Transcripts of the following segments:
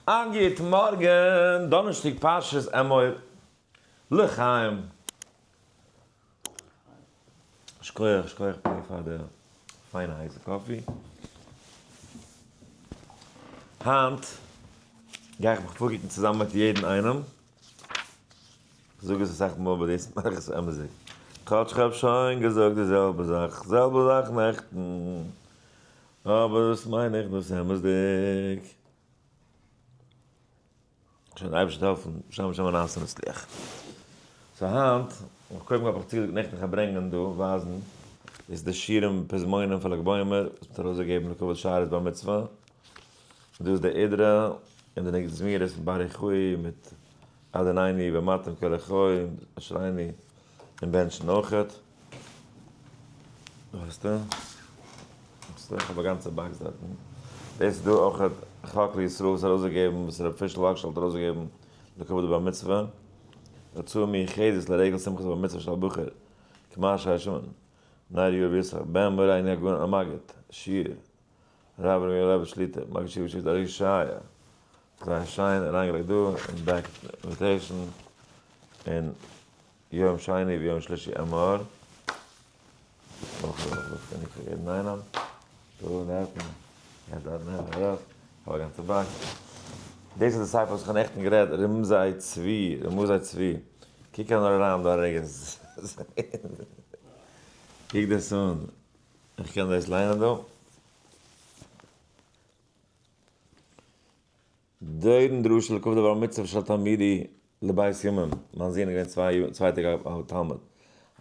א גוט מארגן, דאנערשטאג פרשת אמור, לחיים. שכוח, שכוח פני פאר די פיינע הייסע coffee. היינט גיי איך מיך פארקוקן צוזאמען מיט יעדן איינעם. כ'זאג עס אסאך מאל אבער דאס מאך איך עס אמת'דיג. כאטש כ'האב שוין געזאגט די זעלבע זאך, זעלבע זאך נעכטן, אבער דאס מיין איך דאס אמת'דיג. שוין די אייבערשטער העלפן שם שם נעשה נצליח. so היינט, קודם האב איך צוגעזאגט נעכטן איך ברענגען דא ווייזן, איז די שירים פזמונים פון לג בעומר וואס מ'האט ארויסגעגעבן לכבוד שארית בר מצוה, דא איז די אידרא און די נגד זמירות פון בר יוחאי מיט אדונינו במתן כל חי אשרינו און בענטשן אויכעט. דא האסטו. האסטו, איך האב א גאנצע box דארטן. דאס איז דא אויכעט חק לישראל וואס האט ארויסגעגעבן, וואס ר' פישל וואגשאל האט ארויסגעגעבן לכבוד די בר מצוה. הוצאה מיוחדת לרגל שמחת בר מצוה של הבחור, כמר שי שמעון, נר יאיר וישמח, בן מורינו הגאון המגיד, שיעור. הרב ר' יואל לעבאוויטש שליטא, מגיד שיעור בישיבת ארי ישעיה, זייער שיין אריינגעלייגט דא אין back invitation, און יום שני ויום שלישי אמור, נאך דאס קען איך פאר יעדן איינעם, דא דארטן, יא דארטן העכער ארויף, כ'האב א גאנצע box. דאס איז די ספר וואס איך האב נעכטן גערעדט, רמזי צבי, רמזי צבי, קוק נאר אריין דא א רגע, קוק דאס אן. איך קען דאס ליינען דא. דורן דרשה לכבוד בר מצוה של תלמידי לבית ימים, מיין זון איז געווען צוויי יאר, צוויי טעג א תלמיד,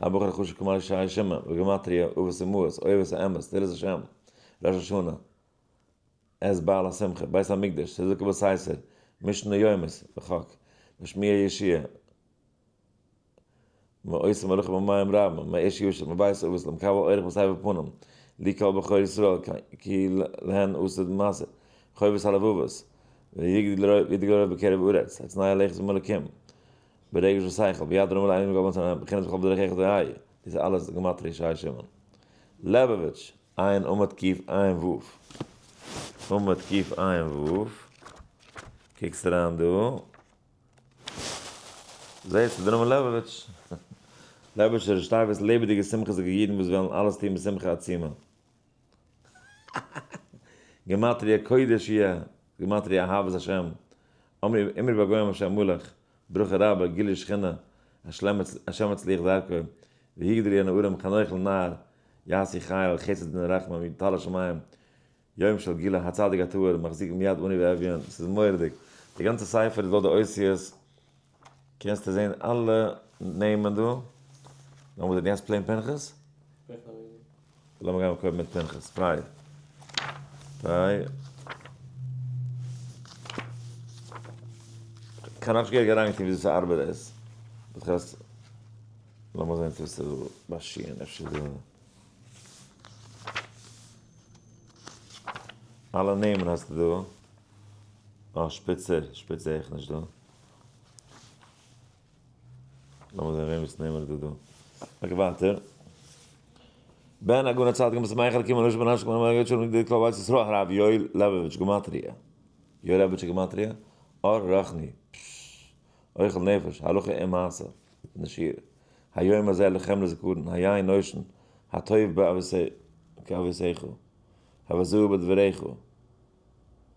א בחור חשוב כמר ישעי' שמעון, בגימטריא אבות אמהות, אוהב את האמת, תהילות השם, ראש השנה, את בעל השמחה, בית המקדש, צדקה בסתר, משנה יומית, וחק, משמיע ישעי', מעושה מלאכה במים רבים, מאיש ישר, מבית אבות, למקבל אורח בסבר פנים, לי כל בכור ישראל, כי להן עשו מעשה, חובת הלבבות, ויגדל רוב בקרב ארץ, הצנע לכת במלכים, ברגש ושכל, ביד רמה לעינים גאון צנע, בחינת בכל דרכיך דעהו, דאס איז אלעס גמטריא ישעי' שמעון. לעבאוויטש, עין עמוד קיף עין וו. עמוד קיף עין וו. קוקסט אריין דא. זעהסט די נאמען לעבאוויטש? לעבאוויטש איז ראשי תיבות לעבעדיגע שמחה'דיגע אידן וואס וועלן אלעס טון בשמחה עצומה. גמטריא קודש יהיה, גמטריא אהבת השם, אמרי בגוים השם מלך, ברכה רבה, גילוי שכינה, השם מצליח דרכו, והגדיר הנערים חנוך לנער, יעשו חיל, חסד און רחמים, יטל השמים, יום של גילה הצדיק הטהור מחזיק מיד עני ואביון, ס'איז מורא'דיג, די גאנצע ספר איז לויט די אותיות, קענסטו זען אלע נעמען דא, לאמיר זען, דו האסט plain פנחס? לאמיר גיין קודם מיט פנחס, פריי. פריי. כ'האב נאכנישט געהעריג אריינגעטון וויאזוי ס'ארבעט דאס, לאמיר זען צו ס'איז דא ביי שיען אפשר דא. אלע נעמען האסטו דא. אה, שפיצער, שפיץ זעה איך נישט דא. לאמיר זען וועמענס נעמען איז דא דא. okay ווייטער. בן הגאון הצדיק משמח אלקים אנוש בן אשכ בן מגד שלום ידיד כל בית ישראל הרב יואל לעבאוויטש גמטריא. יואל לעבאוויטש גמטריא. אור רוחני. אוכל נפש, הלכה און מעשה. נשיר. היום הזה לכם לזכרון, היין נושן, הטוב כאבותיך, הבזוה בדבריך.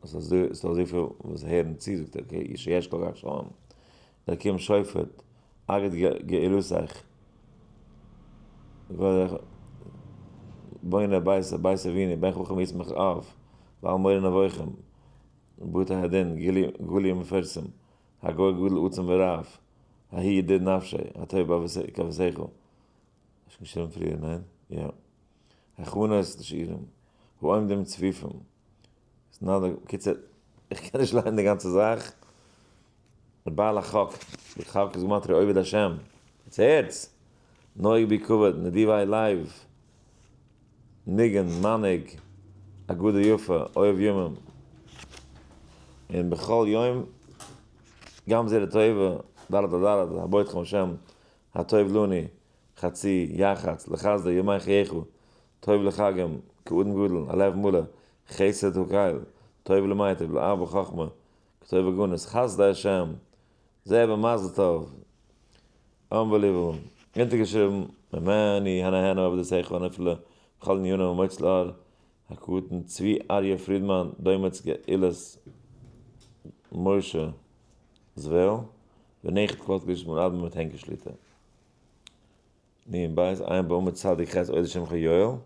עס איז דא אזויפיל וואס הערן צו, זאגט ער, כי שיש כל כך שלום. אלקים שופט, אגד גאולתך, בונה בית בית אבינו, בן חכם ישמח אב, בעל מורה נבוכים, בתי הדין, גלי ומפורסם, הגוי גדול עצום ורב, ההיא ידיד נפשי, הטוב כבשך. האסט געשריבן פריער, ניין? יא. הכנות לשיעורים, העומדים צפופים. קיצור, איך קען נישט ליינען די גאנצע זאך. בעל החק, די חק איז גמטריא עובד השם. יעצט הערטס! נוהג בי כבוד, נדיבי לב, ניגון, מנהיג, אגודה יפה, אוהב ימים. און בכל יום, גם זרע טובה, ד' על ד', הבוטחים השם, הטוב לנו, חצי, יחץ, לחסדו, ימי חייך, טוב לחגים, כאדם גדול, הלב מלא, חסד הוא קל, טוב למיטב, לאב בחכמה. בטוב הגנות, חסדי השם, זה במזל טוב, unbelievable, אונטערגעשריבן, ממני הנהנה עבודתך הנפלאה בכל ענינים המוציא לאור, הקטן צבי אריה פרידמאן, דומץ גאולת משה זוועל, ונכד כבוד קדושת מרן אדמור מטענקא שליטא. נ בית עין בעמוד צדיק ח' אוידער שמך יואל,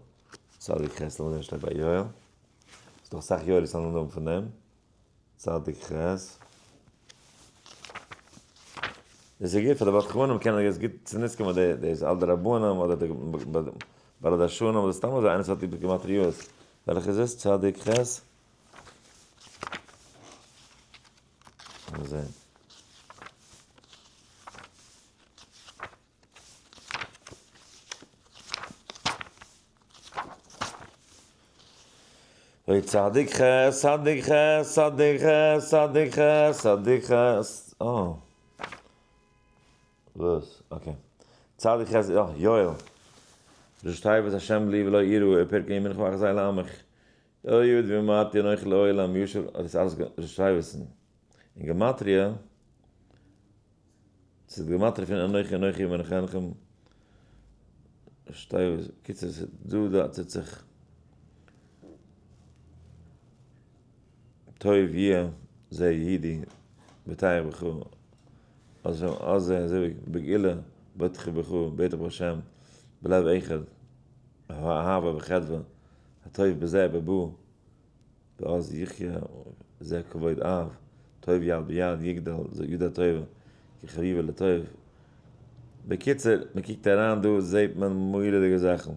צדיק ח' לאמיר זען שטייט ביי יואל, ס'איז דאך אסאך יואלי'ס אנדערע נאמען פון דעם, צדיק ח'. דאס איז גוט פאר די בדחנים קענען דאס גוט צוניץ קומען די די איז אלע רבנים אדער די בעלי דרשנים אדער סתם אזוי איינער וואס האט ליב גימטריאות, וועלכע איז עס? צדיק ח'? לאמיר זען. אוי צדיק ח, צדיק ח, צדיק ח, צדיק ח, צדיק ח, אה. וואס? okay. צדיק ח, יא, יואל. ראשי תיבות השם לי ולא אירא, פרק ימינך ואחזי לעמך. אוי יוד ומתי אנכי לעולם יושב, דאס איז אלעס ראשי תיבות'ן. אין גמטריא, ס'איז די גמטריא פון אנכי אנכי מנחמכם, שטייף, קיצור ס'איז דא דא טוט זיך טוב יהיה זה יהודי בטח בך, אז אז אזוי בגאולה בטחו בך בטח בהשם בלב אחד אהבה וחדווה הטוב בזה בבא ואז יחיה זה כבוד אב, טוב יד ביד יגדל זה יד הטובה כי חביבה לטוב. בקיצור, מען קוקט אריין דא זעט מען מורא'דיגע זאכן.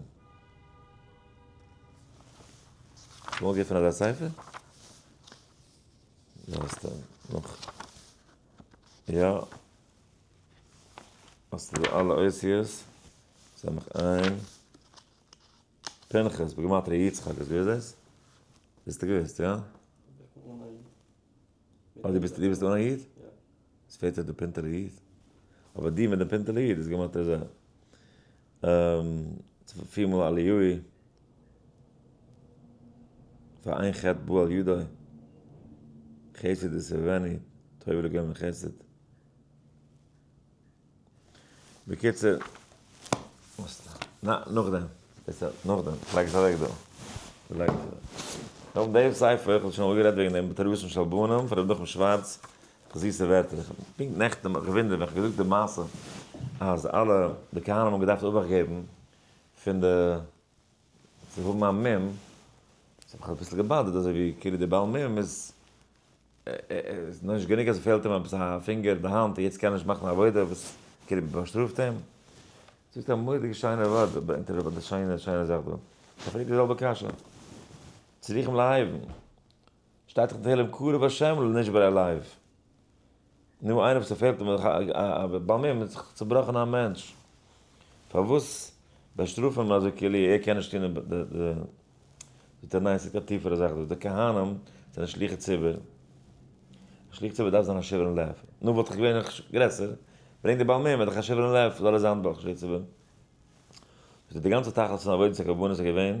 אמאל געהערט פון אזא ספר? האסטו נאך? יא. האסטו דא אלע אותיות. סמך עין. פנחס בגימטריא יצחק, האסט געוואוסט דאס? ביסטו געוואוסט, יא? אה, דו ביסט, דו ביסט אן א איד? עס פעלט דיר די פינטעלע איד. אבער די מיט די פינטעלע איד איז גימטריא זה. פיר מאל אליהו. פאר איין חטא בא על ידו. חסד יסובבני, טוב לגומל חסד. בקיצור, נא, נאכדעם, נאכדעם, לייג עס אוועק דא. לייג עס אוועק. נאך דעם ספר, איך האב שוין אמאל גערעדט וועגן דעם בתרותן של בנים, פון רבי נחום שווארץ, זיסע ווערטער. איך האב פונקט נעכטן מיך געוואונדערט ווען איך האב געזאגט די מעשה אז אלע די כהנים האבן געדארפט אבאכט געבן פון די צו האבן א מום, ס'האט מיך אביסל געבאדערט אזוי ווי כאילו די בעל מום איז איז נישט גענוג אז ס'פעלט אים עפעס א פינגער אין די האנט און יעצט קען ער נישט מאכן עבודה וואס כאילו מ'באשטראפט אים. זאגט א מורא'דיגע שיינע ווארט, ברענגט ער אראפ א שיינע שיינע זאך דא. ער פרעגט די זעלבע קשיא. צריכים להבין. שטייט דאך אין תהלים קרוב השם לנשברי לב. נו איינער וואס ס'פעלט אים א בעל מום איז דאך צובראכן א מענטש. פארוואס באשטראפן אים אזוי כאילו ער קען נישט טון די זאגט ער ניין ס'איז א טיפערע זאך דא, די כהנים זענען שליחי ציבור, א שליח ציבור דארף זיין א שברון לב, נו וואלט איך געווען נאך גרעסער, ברענג די בעל מום איז דאך א שברון לב זאל ער זיין דאך שליח ציבור. זאגט ער די גאנצע תכלית פון עבודת הקרבנות איז געווען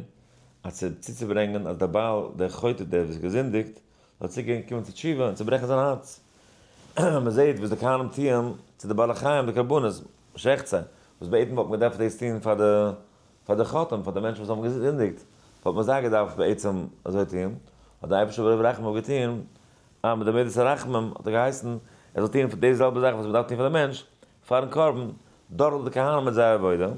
אז צו צוצוברענגען אז דער בעל דער חוטא דער וואס געזינדיגט זאל צוגיין קומען צו תשובה און צוברעכן זיין הארץ. מען זעט וואס די כהנים טוען צו די בעלי חיים די קרבנות, שעכט זיי, וואס בעצם וואלט מען געדארפט דאס טון פאר די פאר די חטאים, פאר די מענטשן וואס האבן געזינדיגט, וואלט מען זיי געדארפט בעצם אזוי טון, האט דער אייבערשטער ברוב רחמיו געטון, אז מיט די מידת הרחמים האט ער געהייסן ער זאל טון די זעלבע זאך וואס מען דארף טון פאר די מענטש, פארן קרבן, דורך די כהנים מיט זייער עבודה,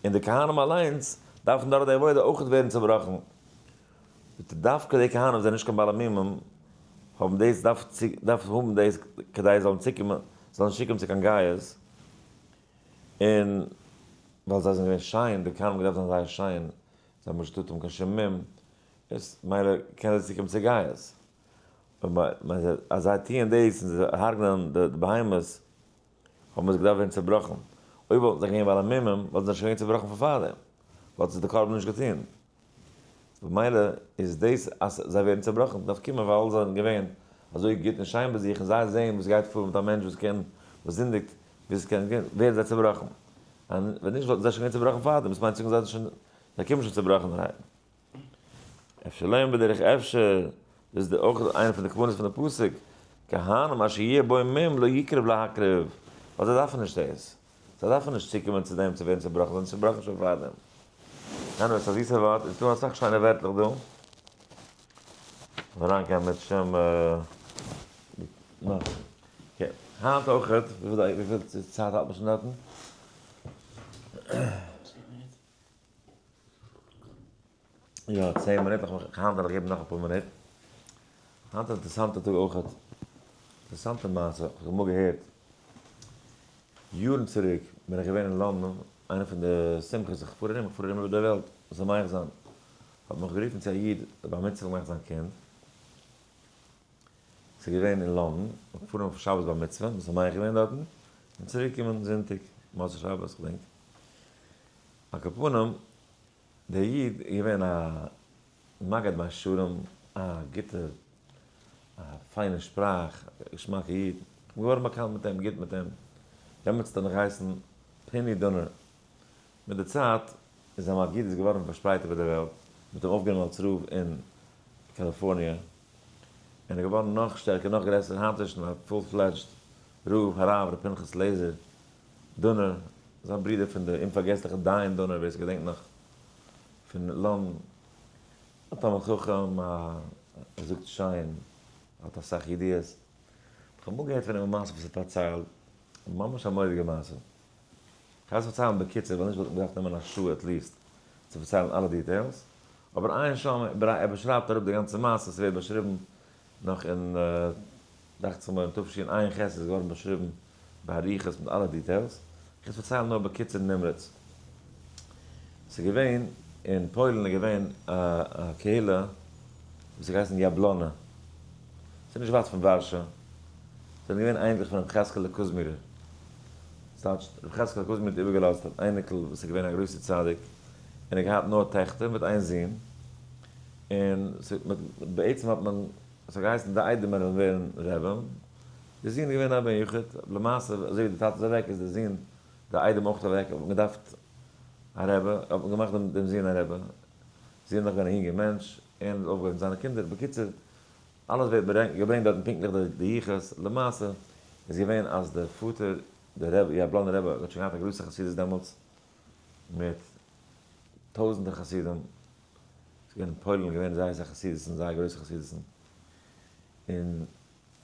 און די כהנים אליינס דארפן דורך די עבודה אויך ווערן צעבראכן. דווקא די כהנים זענען נישט קיין בעלי מומים, האבן דאס דארף דארף האבן דאס כדי זיי זאלן צוקומען, זאלן נישט צוקומען צו קיין גייעס, און ווייל זיי זענען געווען שיין, די כהנים האבן געדארפט זיין זייער שיין, זיי האבן נישט געטארט האבן קיין שום מום, איז מילא קענען זיי צוקומען צו גייעס. אז זיי טוען דאס און זיי הרג'נען די בהמות, האבן זיי געדארפט ווערן צעבראכן. אויב וואלטן זיי געווען בעלי מומים, וואלטן זיי שוין געווען צעבראכן פון פארדעם, וואלטן זיי די קרבן נישט געטון. במילא איז דאס אז זיי ווערן צעבראכן דארף קומען ווייל זיי זענען געווען אזוי גוט און שיין ביי זיך און זיי זעען וואס גייט פאר מיט א מענטש וואס קען וואס זינדיגט ווי עס קען גיין ווערן זיי צעבראכן. און ווען נישט וואלטן זיי שוין געווען צעבראכן פארדעם, וואס מיינט זאגן זיי שוין זיי קומען שוין צעבראכענערהייט. אפשר לערנען בדרך אפשר, דאס איז אויך איינע פון די כוונות פון די פסוק. כהנים אשר יהיה בו מום לא יקרב להקריב, ווייל זיי דארפן נישט דאס, זיי דארפן נישט צוקומען צו דעם צו ווערן צובראכן, זיי זענען צובראכן שוין פארדעם. Anyways, א זיסע ווארט, איז דא אסאך שיינע ווערטלעך דא. אריינגיין מיט שם נאך. Okay, היינט אויכעט, וויפיל צייט האלט מען שוין דארטן? יא, 10 מינוט, היינט וועל איך געבן נאך אפאר מינוט. היינט איז אינטערעסאנטע טאג אויכעט. אינטערעסאנטע מעשה, איך האב אמאל געהערט. יארן צוריק בין איך געווען אין לאנדאן, איינע פון די שמחות, איך פאר ארום, איך פאר ארום איבער דער וועלט, משמח זיין. האט מיך גערופן צו א איד, בר מצוה געמאכט זיין קינד. ס'איז געווען אין לאנדאן, איך פאר אויף שבת בר מצוה, משמח געווען דארטן, און צוריק געקומען זונטאג, מוצאי שבת, כ'דענק. על כל פנים, דער איד איז געווען א מגיד מישרים, א גוטע, א פיינע שפראך, א געשמאקע איד. איך בין געווארן באקאנט מיט אים, גוט מיט אים. דעמאלטס האט ער נאך געהייסן פיני דונער. מיט די צייט איז זיין מגידות געווארן פארשפרייט איבער דער וועלט, מ'האט אים אויפגענומען אלס רב אין קאליפארניע, און איז געווארן נאך שטערקער, נאך גרעסער, היינט איז שוין א full fledged רב, הרב ר' פנחס לעזער דונער, זיין ברודער פון די אומפארגעסליכע דיין דונער, ווער ס'געדענקט נאך פון לאנדאן, א תלמיד חכם, א ער זאגט שיין, האט אסאך ידיעות. כ'האב אמאל געהערט פון אים א מעשה וואס ער האט פארציילט, ממש א מורא'דיגע מעשה. כ'גיי עס פארציילן בקיצור, ווייל נישט וואלט מען געדארפט נעמען א שעה at least צו פארציילן אלע details, אבער עיין שם, ער באשרייבט אראפ די גאנצע מעשה, ס'ווערט באשריבן נאך אין, דאכט זיך מיר אין תשע"ח איז געווארן באשריבן באריכות מיט אלע details, איך וועל עס פארציילן נאר בקיצור נמרץ. ס'איז געווען, אין פוילן איז געווען א קהילה וואס האט געהייסן יאבלאנע, ס'איז נישט ווייט פון ווארשע, זענען געווען אייניקלעך פון רבי חזקאלע קוזמירער, ס'טייטש רבי חזקאלע קוזמיר האט איבערגעלאזט אן אייניקל וואס איז געווען א גרויסער צדיק, און ער האט געהאט נאר טעכטער מיט איין זון, און בעצם האט מען, ס'האט געהייסן די איידעמער וועלן ווערן רעבעם, די זון איז געווען א בן יחיד, למעשה אזוי ווי די טאטע איז אוועק איז די זון, די איידעם אויך אוועק, האט מען געדארפט א רבי, האט מען געמאכט דעם זון א רבי, זון איז נאך געווען א יונגער מענטש, און האט אויפגעהויבן זיינע קינדער, בקיצור אלעס ווערט געברענגט דארטן פונקטליך די יחוס, למעשה איז געווען אז די פאטער די רבי, יאבלאנער רבי האט שוין געהאט א גרויסע חסידות דעמאלטס מיט טויזענטער חסידים, ס'איז געווען אין פוילן געווען זייער אסאך חסידות'ן, זייער גרויסע חסידות'ן, און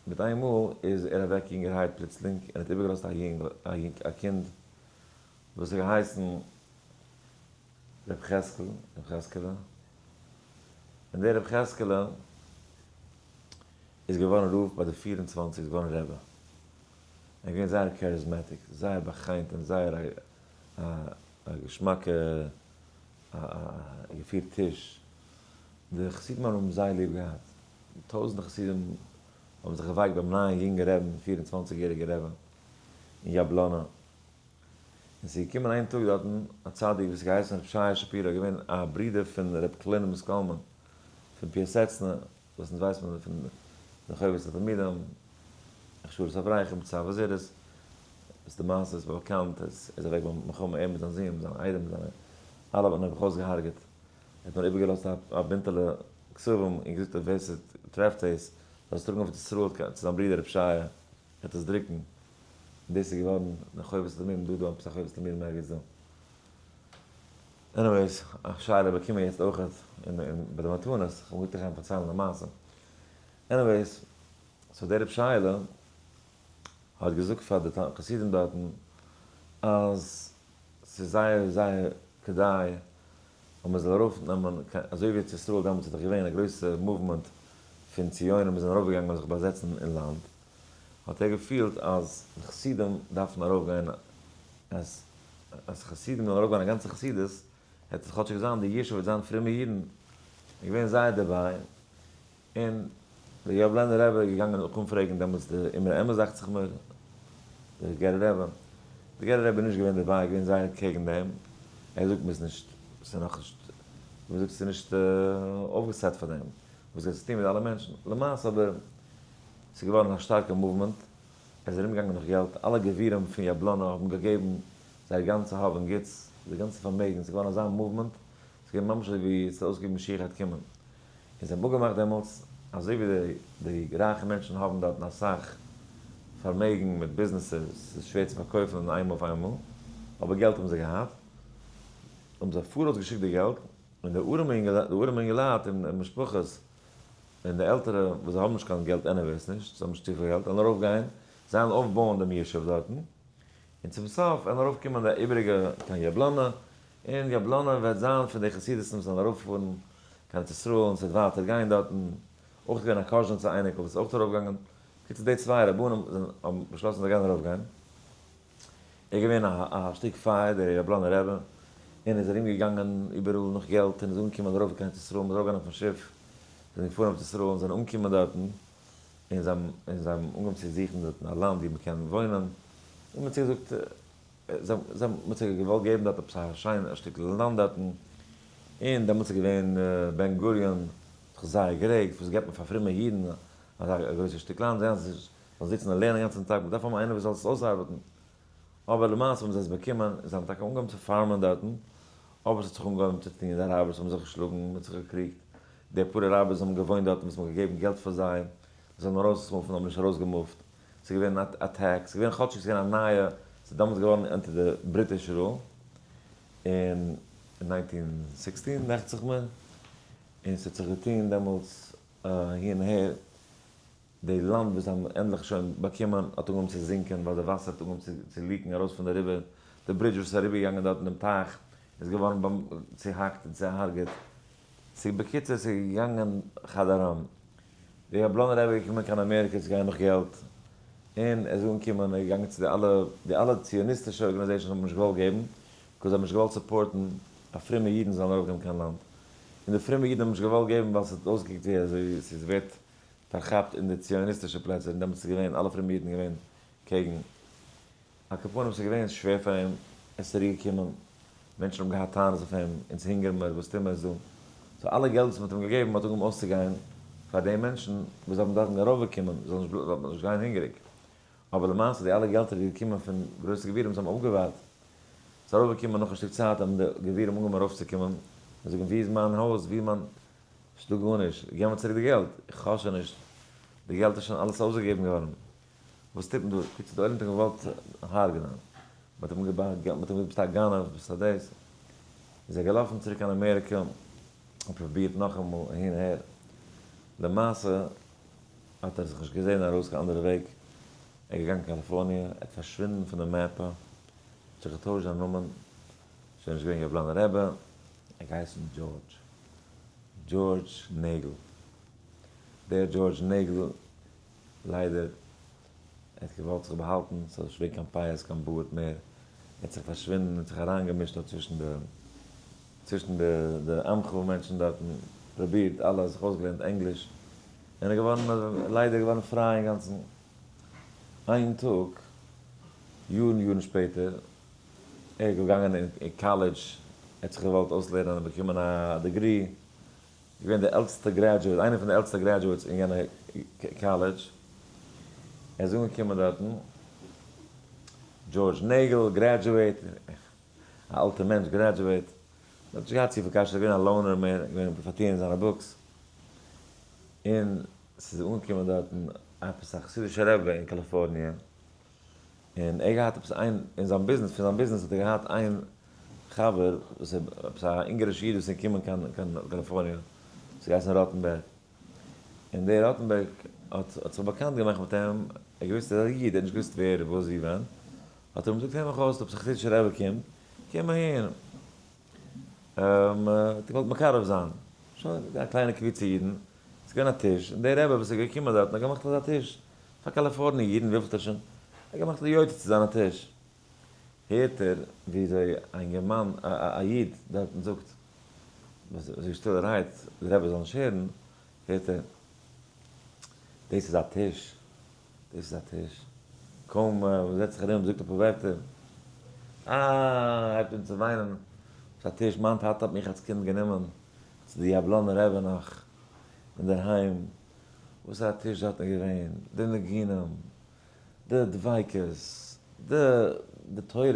מיט איין מאל איז ער אוועק יונגערהייט פלוצלינג און האט איבערגעלאזט א קינד וואס האט געהייסן ר' חזקל, ר' חזקעלע, און דער ר' חזקעלע איז געווארן רב ביי די 24, איז געווארן רבי. ער איז געווען זייער charismatic, זייער באחיינט און זייער א געשמאקע געפירט טיש. די חסידים האבן אים זייער ליב געהאט. טויזענטער חסידים האבן זיך געווייקט ביים נייעם יונגן רעבן, 24 יעריגע רעבע אין יאבלאנא. און ס'איז געקומען איין טאג דארטן א צדיק וואס האט געהייסן ר' שייע שפירא, געווען א ברודער פון ר' קלונימוס קלמן פון פיאסעצנע, וואס אונז ווייסט מען פון די חובת התלמידים, הכשרת אברכים, צו וזירות, וואס די מעשה איז באקאנט, עס איז אוועק ביים מלחמה, ער מיט זיין זון, מיט זיין איידעם, מיט זיינע אלע האט מען נעבעך אויסגעהארגעט, ער האט נאר איבערגעלאזט א בינטעלע כתבים און געזאגט אז ווער ס'טרעפט דאס זאל עס טראגן אויף ארץ ישראל צו זיין ברודער ר' שייע, וועט עס דרוקן, און דאס איז געווארן די חובת התלמידים, דא דא עפעס א חובת התלמידים ערגעץ דא. Anyways, א שאלה באקומען יעצט אויכעט אין ביי די מתנות, איך האב געזאגט איך גיי פארציילן א מעשה. Anyways, so דער רב שייעלע האט געזאגט פאר די חסידים דארטן אז ס'איז זייער זייער כדאי אז מען זאל ארויף נעמען קיין, אזוי ווי ארץ ישראל דעמאלטס איז דאך געווען א גרויסע movement פון ציונים וואס זענען ארויף געגאנגען זיך באזעצן אין לאנד, האט ער געפילט אז די חסידים דארפן ארויף גיין, אז אז חסידים זאלן ארויף גיין א גאנצע חסידות, העט עס כאטשיג זיין די ישוב וועט זיין פרומע אידן, איז געווען זייער דערביי, און דער יאבלענער רבי איז געגאנגען אויך אנפרעגן דעמאלטס די אמרי אמת דאכט זיך מיר, דער גערער רבי, דער גערער רבי איז נישט געווען דערביי, געווען זייער קעגן דעם, ער זאגט מ'איז נישט, ס'איז נאכנישט, ווי מ'זאגט ס'איז נישט אויפגעסעט פאר דעם, וואס גייט עס טון מיט אלע מענטשן, למעשה אבער ס'איז געווארן א שטארקע movement, ער איז ארומגעגאנגען נאך געלט, אלע גבירים פון יאבלאנא האבן געגעבן זייער גאנצע האב און גוטס, זייער גאנצע פארמעגן, ס'איז געווארן אזא movement, ס'איז געווען ממש אזוי ווי ס'איז אויסגעגעבן משיח גייט קומען. און זיי האבן אפגעמאכט דעמאלטס אזוי ווי די רייכע מענטשן האבן דארטן אסאך פארמעגן מיט ביזנעסער, ס'איז שווער צו פארקויפן אין איינמאל אויף איינמאל, אבער געלט האבן זיי געהאט, האבן זיי פאראויס געשיקט די געלט, און די ארעמע אינגעלייט און משפחות, און די עלטערע וואס זיי האבן נישט קיין געלט anyways נישט, זיי האבן נישט צופיל געלט, וועלן ארויפגיין, זיי וועלן אויפבויען דעם ישוב דארטן, און צום סוף וועלן ארויפקומען די איבעריגע קיין יבלונה, און יבלונה וועט זיין פון די חסידות'ן וואס וועלן ארויפפארן קיין ארץ ישראל און ס'וועט ווייטער גיין דארטן, אויך געווען א קאזשניצער אייניקל וואס איז אויך ארויפגעגאנגען, בקיצור די צוויי רבנים זענען האבן באשלאסן זיי גייען ארויפגיין, ער איז געווען א שטיק פייער דער יבלונער רבי, און איז ארום געגאנגען איבעראל נאך געלט און איז אנגעקומען ארויף קיין ארץ ישראל, מ'איז ארויפגעגאנגען אויפן שיף, זענען געפארן אויף ארץ ישראל און זענען אנגעקומען דארטן, און זיי האבן און זיי האבן אנגעהויבן צו זוכן דארטן א לאנד ווי מ'קען וואוינען, און מ'האט זיי געזאגט, זיי האבן מ'האט זיי געוואלט געבן דארט עפעס א שיין א שטיקל לאנד דארטן, און דעמאלטס איז געווען בן גוריון האט זיך זייער גערעגט, וואס געבט מען פאר פרומע אידן אזא גרויסע שטיק לאנד, זיי זאלן זיצן און לערנען גאנצן טאג, מ'דארף האבן איינער וואס זאל עס אויסארבעטן. אבער למעשה האבן זיי עס באקומען, און זיי האבן טאקע אנגעהויבן צו פארמען דארטן, אבער עס האט זיך אנגעהויבן צו טון, די אראבערס האבן זיך געשלאגן, מ'האט זיך געקריגט, די פאר אראבערס האבן געוואוינט דארטן וואס מ'האט געגעבן געלט פאר זיי, זיי זאלן ארויסמופן, האבן נישט ארויסגעמופט, ס'איז געווען attack, ס'איז געווען כאטשיג ס'איז געווען א נייע, ס'איז דעמאלטס געווארן אונטער די British rule, אין 1916 דאכט זיך מיר, און ס'האט זיך געטון דעמאלטס אהין און אהער, די לאנד וואס זיי האבן ענדליך שוין באקומען האט אנגעהויבן צו זינקען ווייל די וואסער האט אנגעהויבן צו leak ן ארויס פון די river, די ברידזש וואס איז אריבערגעגאנגען דארט אין דעם טייך איז געווארן צוהאקט און צוהארגעט, ס'איז בקיצור ס'איז געגאנגען כאדאראם. די יאבלאנער רבי איז געקומען קיין אמעריקע צו גיין נאך געלט, און ער איז אנגעקומען, ער איז געגאנגען צו די אלע, די אלע ציוניסטישע organizations האבן נישט געוואלט געבן, because זיי האבן נישט געוואלט support ן אז פרומע אידן זאלן ארויפגיין קיין לאנד, און די פרומע אידן האבן נישט געוואלט געבן ווייל ס'האט אויסגעקוקט ווי אזוי ס'איז ווערט פארכאפט אין די ציוניסטישע פלעצער און דעמאלטס איז געווען אלע פרומע אידן געווען קעגן. על כל פנים ס'איז געווען שווער פאר אים, ער איז צוריק געקומען, מענטשן האבן געהאט טענות אויף אים, אונז הונגערן מיר, וואס טוהן מיר דא? so אלע געלט וואס מ'האט אים געגעבן האט אנגעהויבן אויסצוגיין פאר די מענטשן וואס האבן דארטן ארויפגעקומען, זאלן נישט זאל נישט גיין הונגעריג. אבער למעשה די אלע געלטער איז געקומען פון גרויסע גבירים וואס האבן אפגעווארט. ס'איז ארויפגעקומען נאך א שטיק צייט האבן די גבירים אנגעהויבן ארויפצוקומען און זאגן וואו איז מיין הויז, וואו איז מיין. ס'דא גארנישט, געב מיר צוריק די געלט, איך האב שוין נישט, די געלט איז שוין אלעס אויסגעגעבן געווארן, וואס טוט מען דא? קיצור די עולם האט אים געוואלט הרג'נען, מען האט אים געבארגט געלט, מען האט אים געזאגט ביסט א גנב, ביסט א דאס, איז ער געלאפן צוריק קיין אמעריקע, און פרובירט נאכאמאל אהין אהער, למעשה האט ער זיך נישט געזען ארויס קיין אנדערע וועג, ער איז געגאנגען קאליפארניע, ער האט פארשווינדן פון די מאפע, האט זיך געטוישט זיין נאמען, שוין נישט געווען יאבלאנער רבי, ער האט געהייסן דזשארדזש, דזשארדזש נעגל, דער דזשארדזש נעגל ליידער ער האט געוואלט זיך באהאלטן, ס'זאל נישט ווערן קיין פאות קיין בארד מער, ער האט זיך פארשווינדן און זיך אריינגעמישט דארט צווישן די צווישן די די עמך מענטשן דארטן, פרובירט אלעס, זיך אויסגעלערנט ענגליש, און איז געווארן ליידער געווארן פריי אינגאנצן. איין טאג, יארן יארן שפעטער, ער איז געגאנגען אין קאלעדזש, ער האט זיך געוואלט אויסלערנען און באקומען א degree, געווען די עלטסטע graduate, איינער פון די עלטסטע graduates אין יענע קאלעדזש, ער איז אנגעקומען דארטן, דזשארדזש נעגל, graduate, א אלטע מענטש graduate, ער האט נישט געהאט צופיל קשיות, ער איז געווען א loner מער, געווען פארטוען אין זיינע books, און ס'איז אנגעקומען דארטן עפעס א חסידישע רבי אין קאליפארניע, און ער געהאט עפעס איין, אין זיין ביזנעס, פון זיין ביזנעס האט ער געהאט איין חבר, וואס איז עפעס א אונגארישע איד וואס איז געקומען קיין קיין קאליפארניע, וואס האט געהייסן ראטענבערג, און דער ראטענבערג האט האט זיך באקאנט געמאכט מיט אים, ער האט געוואוסט ער איז א איד, ער האט נישט געוואוסט ווער וואס ווי ווען, האט ער אים געזאגט הער מיך אויס, עפעס א חסידישע רבי קומט, קום אהין, האט געוואלט מקרב זיין, שוין, א קליינע קבוצה אידן, ס'איז געווען א טיש, און דער רבי וואס איז געקומען דארטן האט געמאכט אזא טיש פאר קאליפארניע אידן, וויפיל טישן? ער האט געמאכט יוצא צו זיין א טיש. הערט ער וויאזוי א אינגערמאן, א איד דארטן זאגט, אזוי שטילערהייט, דער רבי זאל נישט הערן, הערט ער, דאס איז א טיש, דאס איז א טיש. קוים מען זעצט זיך ארום, זאגט אפאר ווערטער, אה, הייבט אן צו וויינען, ס'איז א טיש, מיין טאטע האט מיך אלס קינד גענומען צו די יאבלאנער רבי נאך אינדערהיים, וואס א טיש דארט איז געווען, די ניגונים, די דביקות, די די תורה,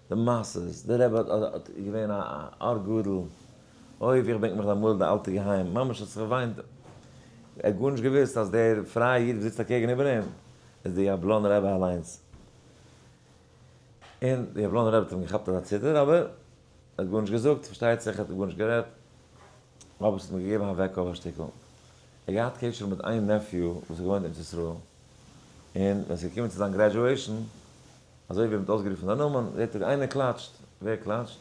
די מעשות, די רבי האט איז געווען א אור גדול, אוי ווי איך בענק מיך אמאל די אלטע געהיים, ממש האט זיך געוויינט. ער האט גארנישט געוואוסט אז דער פרייע איד וואס זיצט אקעגן איבער אים איז דער יאבלאנער רבי אליינס. און דער יאבלאנער רבי האט אים געכאפט אזא ציטער, אבער ער האט גארנישט געזאגט, פארשטייט זיך ער האט גארנישט גערעדט, אבער עס האט אים געגעבן א וועק אויף א שטיקל. ער האט געהאט קשר מיט איין nephew וואס האט געוואוינט אין ארץ ישראל, און ווען עס איז געקומען צו זיין graduation, אזוי ווי מען האט אויסגערופן זיין נאמען, זעט ער איינער קלאטשט, ווער קלאטשט?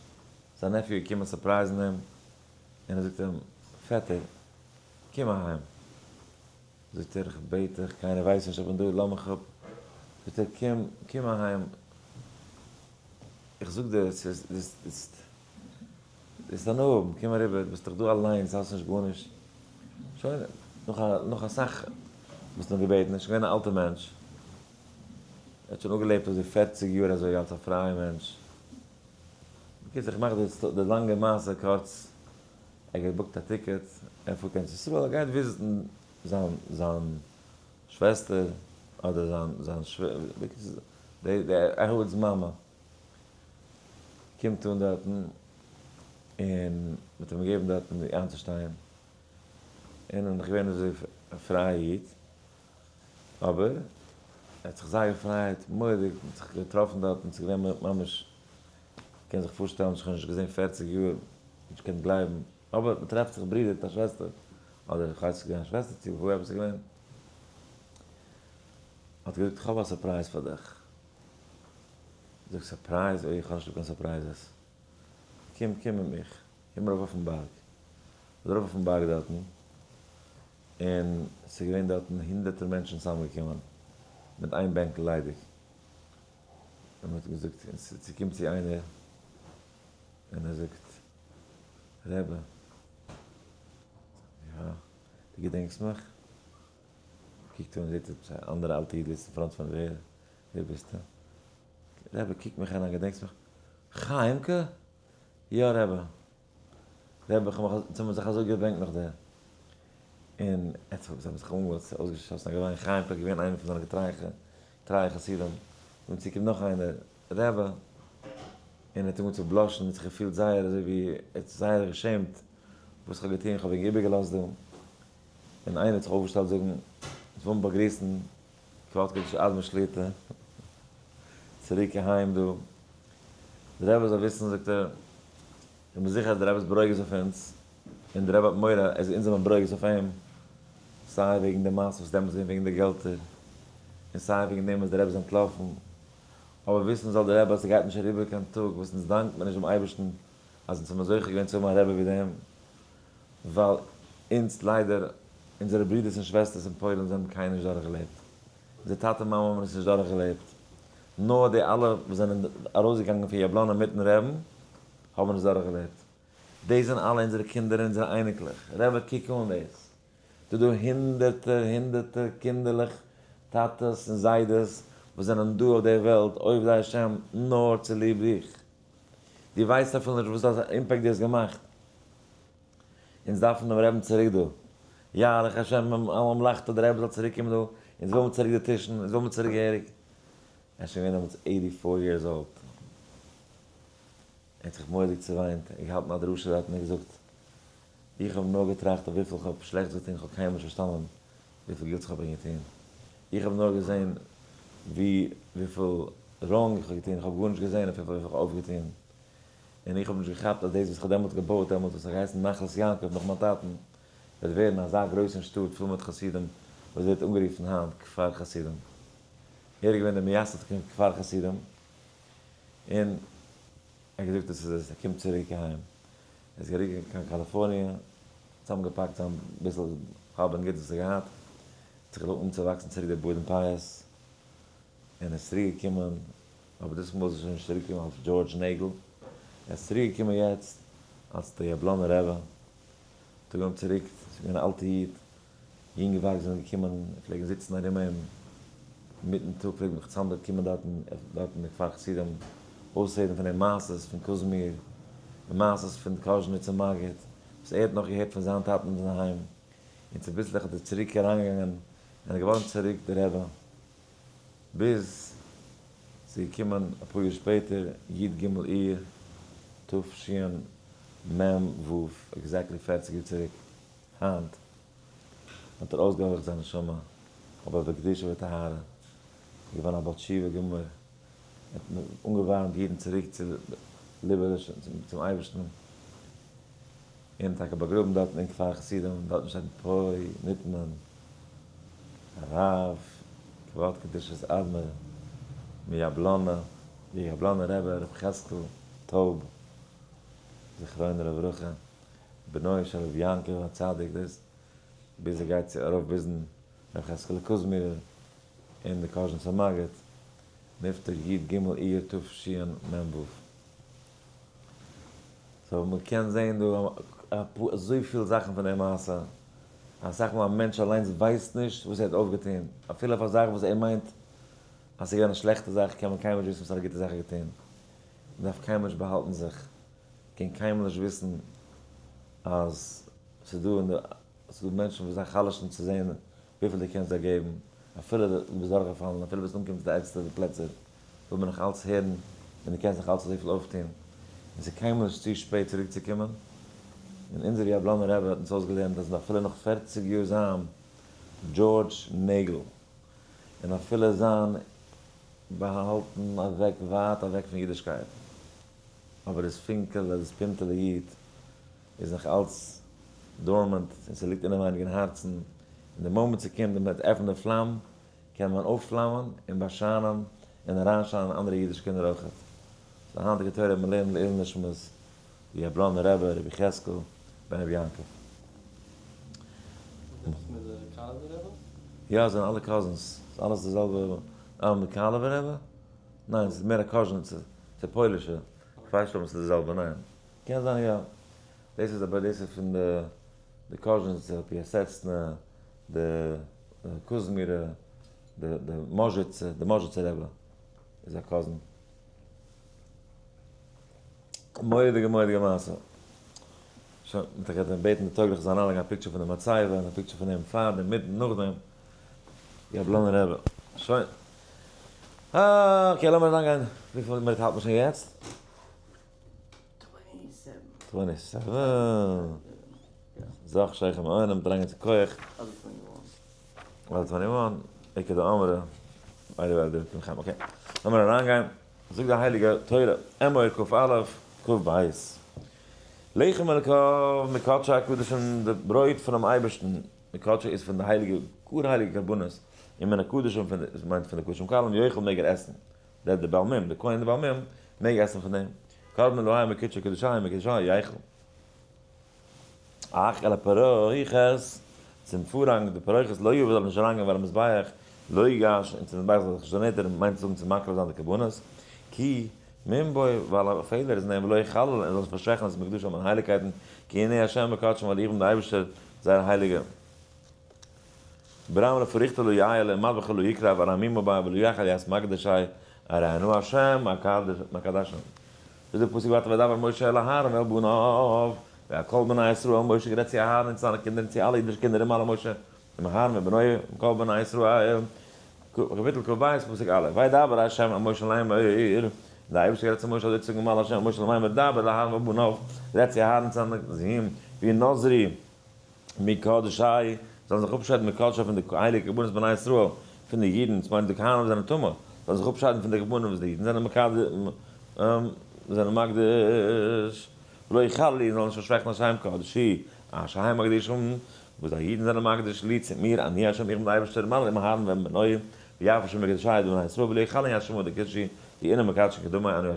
זיין nephew איז געקומען surprise ן אים, און ער זאגט אים, פעטער, קום אהיים. זאגט ער, איך בעט דיך, קיינער ווייסט נישט איך בין דא, לאז מיך אפ. זאגט ער, קום, קום אהיים, איך זאג דיר, ס'איז, דאס איז הנאה האבן, קום אריבער, ביסט דאך דא אליינס, האסט נישט גארנישט. שוין, נאך א, נאך אסאך וואס מ'האט געבעטן, ער איז שוין געווען א אלטער מענטש, ער האט שוין אפגעלעבט אזוי 40 יאר אזוי אלס א פרייער מענטש. בקיצור, איך מאך די לאנגע מעשה קורץ, ער האט געבוקט א ticket, ער פארט קיין ארץ ישראל, ער גייט visit ן זיין זיין שוועסטער, אדער זיין זיין שווער, בקיצור, די די אהוד'ס מאמע. קומט אן דארטן, און מ'האט אים געגעבן דארטן ווי איינצושטיין, און ער איז נאך געווען אזוי א פרייע איד, אבער ער האט זיך זייער געפרייט, מורא'דיג, מ'האט זיך געטראפן דארטן, ס'איז געווען ממש, קען זיך פארשטעלן, איך האב נישט געזען 40 יאר, נישט געקענט גלייבן, אבער מ'טרעפט זיך ברודער מיט א שוועסטער, אדער איך ווייס נישט געווען א שוועסטער צו וואו עפעס איז געווען, האט געזאגט איך האב א surprise פאר דיך, זאג surprise, אוי איך האב נישט ליב קיין surprises, קום קום מיט מיך, קום ארויף אויפן בארג, איז ארויף אויפן בארג דארטן, און ס'איז געווען דארטן הונדערטער מענטשן צוזאמגעקומען, מיט איין בענקל ליידיג, און מ'האט געזאגט, און ס'קומט צו איינער, און ער זאגט, רבי, יא, דו געדענקסט מיך? קוקט אן, זעט עפעס א אנדערע אלטע איד זיצט אין front פון ווער, ווער ביסטו? רבי, קוק מיך אריין, געדענקסט מיך? חיימ'קע? יא רבי. רבי, איך האב מיך, אונז האבן זיך אזוי געבענקט נאך דיר. און עטס האבן זיי זיך אנגעהויבן אויסגעשאסן א געוויין, חיימ'קע איז געווען איינער פון זיינע געטרייע טרייע חסידים. און צו קומט נאך איינער, רבי, און ער האט אנגעהויבן צו blush ן, ער האט זיך געפילט זייער אזוי ווי, ער האט זיך זייער געשעמט וואס איך האב געטון, איך האב אים איבערגעלאזט דא. און איינער האט זיך אויפגעשטעלט זאגן, אונז ווילן באגריסן כבוד קדוש אדמור שליטא, צוריק אהיים דא. דער רבי זאל וויסן, זאגט ער, איך בין זיכער אז דער רבי איז ברוגז אויף אונז, און דער רבי האט מורא אז אונז זענען ברוגז אויף אים, סיי וועגן די מעשה וואס דעמאלטס איז געווען וועגן די געלטער, און סיי וועגן דעם וואס דער רבי איז אנטלאפן. אבער וויסן זאל דער רבי אז ס'גייט נישט אריבער קיין טאג וואס אונז דאנקט מען נישט דעם אייבערשטן אז אונז האבן זוכה געווען צו האבן א רבי ווי דעם, ווייל אונז ליידער, אונזערע ברידערס און שוועסטערס אין פוילן זיי האבן קיינער נישט דורכגעלעבט. אונזער טאטע מאמע האבן עס נישט דורכגעלעבט. נאר די אלע וואס זענען ארויסגעגאנגען פון יאבלאנא מיטן רעבן האבן עס דורכגעלעבט. דאס זענען אלע אונזערע קינדער און אונזערע אייניקלעך. רבי קוק אן דאס. ס'איז דא הונדערטער הונדערטער קינדערלעך, טאטעס און זיידעס וואס זענען דא אויף דער וועלט עובדי השם נאר צוליב דיך. דו ווייסט אפילו נישט וואס א impact דו האסט געמאכט. אונז דארפן דעם רעבן צוריק דא. יאריך השם על ממלכתו, דער רבי זאל צוריק קומען דא, אונז וויל מיר צוריק די טישן, אונז וויל מיר צוריק געהעריג. ער איז שוין געווען דעמאלטס 84 years old. ער האט זיך מורא'דיג צעוויינט, ער האט געהאלטן א דרשה דארט און ער האט געזאגט, איך האב נאר געטראכט אויף וויפיל איך האב שלעכטס געטון, איך האב קיינמאל נישט פארשטאנען וויפיל גוטס איך האב געטון. איך האב נאר געזען ווי וויפיל wrong איך האב געטון, איך האב גארנישט געזען אויף וויפיל איך האב אויפגעטון. און איך האב נישט געכאפט אז דאס וואס איך האב דעמאלטס געבויט, דעמאלטס וואס האט געהייסן נחלת יעקב נאך מיין טאטן, וועט ווערן אזא גרויסן שטאט פול מיט חסידים, וואס ווערט אנגערופן היינט כפר חסידים. ער איז געווען דער מייסד פון כפר חסידים, און ער האט געזאגט דאס איז עס, ער קומט צוריק אהיים. ער איז געריקט קיין קאליפארניע, צוזאמגעפאקט זיין ביסל האב און גוטס וואס ער האט געהאט, האט זיך געלוינט אנצואוואקסן צוריק די בארד און פאות, און איז צוריק געקומען, אבער דאס מאל איז ער שוין נישט צוריק געקומען אלס דזשארדזש נעגל, ער איז צוריק געקומען יעצט אלס דער יאבלאנער רבי, האט אנגעהויבן צוריק, ס'איז געווען א אלטע איד, יונגווארג זענען געקומען, פלעגן זיצן ארום אים, אינמיטן טאג פלעגט מיך צאמדער קומען דארטן, דארטן אין כפר חסידים, אויסהערן פון אים מעשות פון קוזמיר, און מעשות פון קאזשניץ און מגיד, וואס ער האט נאך געהערט פון זיין טאטן אינדערהיים, און צוביסלעך איז ער צוריק אריינגעגאנגען, און איז געווארן צוריק דער רבי, ביז ס'איז געקומען אפאר יאר שפעטער, י"ג אייר תשמ"ו, exactly 40 יאר צוריק, היינט. האט ער אויסגעהויכט זיין נשמה, אבער בקדושה וטהרה, געווארן א בעל תשובה גמור, האט אנגעווארעמט אידן צוריק צו ליבע צום אייבערשטן, און טאקע באגראבן דארטן אין כפר חסידים, דארטן שטייט פה נטמן הרב כבוד קדושת אדמור מיאבלאנא, די יאבלאנא רבי ר' חזקל טויב זכרונו לברכה, בנו של רבי יעקב הצדיק, דאס ביז ער גייט צו ארויף ביזן ר' חזקאלע קוזמירער און די קאזשניצער מגיד, נפטר י ג אייר תשמ ו. so מען קען זעהן דא אזויפיל זאכן פון די מעשה, אסאך מאל א מענטש אליינס ווייסט נישט וואס ער האט אויפגעטון, אפילו אויף א זאך וואס ער מיינט אז ס'איז געווען א שלעכטע זאך קען מען קיינמאל נישט וויסן וואס פאר א גוטע זאך ער האט געטון, מען דארף קיינמאל נישט באהאלטן זיך, קען קיינמאל נישט וויסן אז ס'איז דא אין די, ס'איז דא מענטשן וואס זיי חלש'ן צו זען וויפיל דו קענסט זיי געבן, אפילו דו ביסט דורכגעפאלן, אפילו ביסט אנגעקומען צו די ערגסטע פלעצער, וויל מען נאך אלץ הערן און דו קענסט נאך אלץ אזויפיל אויפטון, און ס'איז קיינמאל נישט צו שפעט צוריק צו קומען, און אונזער יאבלאנער רבי האט אונז אויסגעלערנט אז אפילו נאך 40 יאר זיין דזשארדזש נעגל, און אפילו זיין באהאלטן אוועק ווייט אוועק פון אידישקייט, אבער דאס פינקעלע, דאס פינטעלע איד, איז נאך אלץ dormant און ס'ליגט אינעווייניג אין הארצן, און די מאמענט ס'קומט און מ'וועט עפענען די פלאם, קען מען אויפפלאמען און באשיינען און אריינשיינען אנדערע אידישע קינדער אויכעט. ס'איז די היינטיגע תורה מ'לערנט לעילוי נשמת די יאבלאנער רבי, רבי יחזקאל בן רבי יעקב. איז עפעס מיט די קאלעווער רבי? יא, זיי זענען אלע cousins, ס'איז אלעס די זעלבע, אה, מיט קאלעווער רבי? ניין, ס'איז מער א cousin, ס'איז פוילישע, כ'ווייס נישט אויב ס'איז די זעלבע, ניין. קען זיין יא. דאס איז אבער דאס איז פון די די cousins די פיאסעצנע, די קוזמירע, די די מאזשיצע, די מאזשיצע רבי איז א cousin. מורא'דיגע מורא'דיגע מעשה. שוין, מ'האט געהאט בעטן די טויגליכע זאלן אריינלייגן א picture פון די מצבה און א picture פון אים פאר דעם מיט נאכדעם. יאבלאנער רבי. שוין. אה, okay לאמיר אריינגיין. וויפיל מינוט האלט מען שוין יעצט? 27. זאך שייך עם אוינעם דרייען צו כח. אדער 21. עיקר די אמרה. ביידע וועלט די פון חיים. okay. לאמיר אריינגיין. זאגט די הייליגע תורה, אמור כ א כ ב. לחם אלקיו מקדשי הקדשים, די ברויט פונעם אייבערשטן, מקדשי איז פון די הייליגע, גאר הייליגע קרבנות, און מן הקדשים פון די, מיינט פון די קדשים קלים, יאכל מעג ער עסן. דער די בעל מום, די כהן די בעל מום, מעג עסן פון דעם. קרבן אלהי מקדשי קדשי מקדשי יאכל. אך אל הפרוכת, צום פארהאנג, די פרוכת לא יבא זאל נישט אריינגיין ואל המזבח לא יגש, און צום מזבח זאל זיך נישט דערנענטערן, מיינט צו זאגן צו מקריב זיין די קרבנות, כי מום בו, ווייל א פעלער איז אין אים, ולא יחלל, און זאל נישט פארשוועכן את מקדשם מיין הייליגקייטן, כי אני ה' מקדשם, ווייל איך בין דער אייבערשטער זייער הייליגער. ברם לפריכתא לא יעלה, ומטבחא לא יקרב, ארמימא ביי ולא יחל יעש מקדשי, הרי אנא השם מקדשם. זאגט דער פסוק ווייטער וידבר משה אל אהרן ואל בניו, ואל כל בני ישראל, משה גערעדט צו אהרן און צו זיינע קינדער און צו אלע אידישע קינדער עם אלע משה עם אהרן ובניו עם כל בני ישראל, קאפיטל כב פסוק א', וידבר ה' אל משה לאמור, דער אייבערשטער גערעדט צו משה אזוי צו זאגן עם אלע ה' אל משה לאמור דבר אל אהרן ואל בניו, רעדט צו אהרן און צו זיינע זין, וינזרו מקדשי, זאלן זיך אפשיידן מקדשי פון די הייליגע קרבנות בני ישראל, פון די אידן, דאס מיינט די כהנים וואס זענען טמא, זאלן זיך אפשיידן פון די קרבנות וואס די אידן זענען זענען מקדיש, ולא יחללו, זאלן נישט פארשוועכן את שם קדשי, אשר הם מקדישים, וואס די אידן זענען מקדיש לי צו מיר, אני ה' איך בין דער אייבערשטער, מלא עם אהרן ואם בנוי, ויפרשו מקדשי בני ישראל, ולא יחללו את שמו דקדשי, כי אינם מקדשין כדמי אני ה'.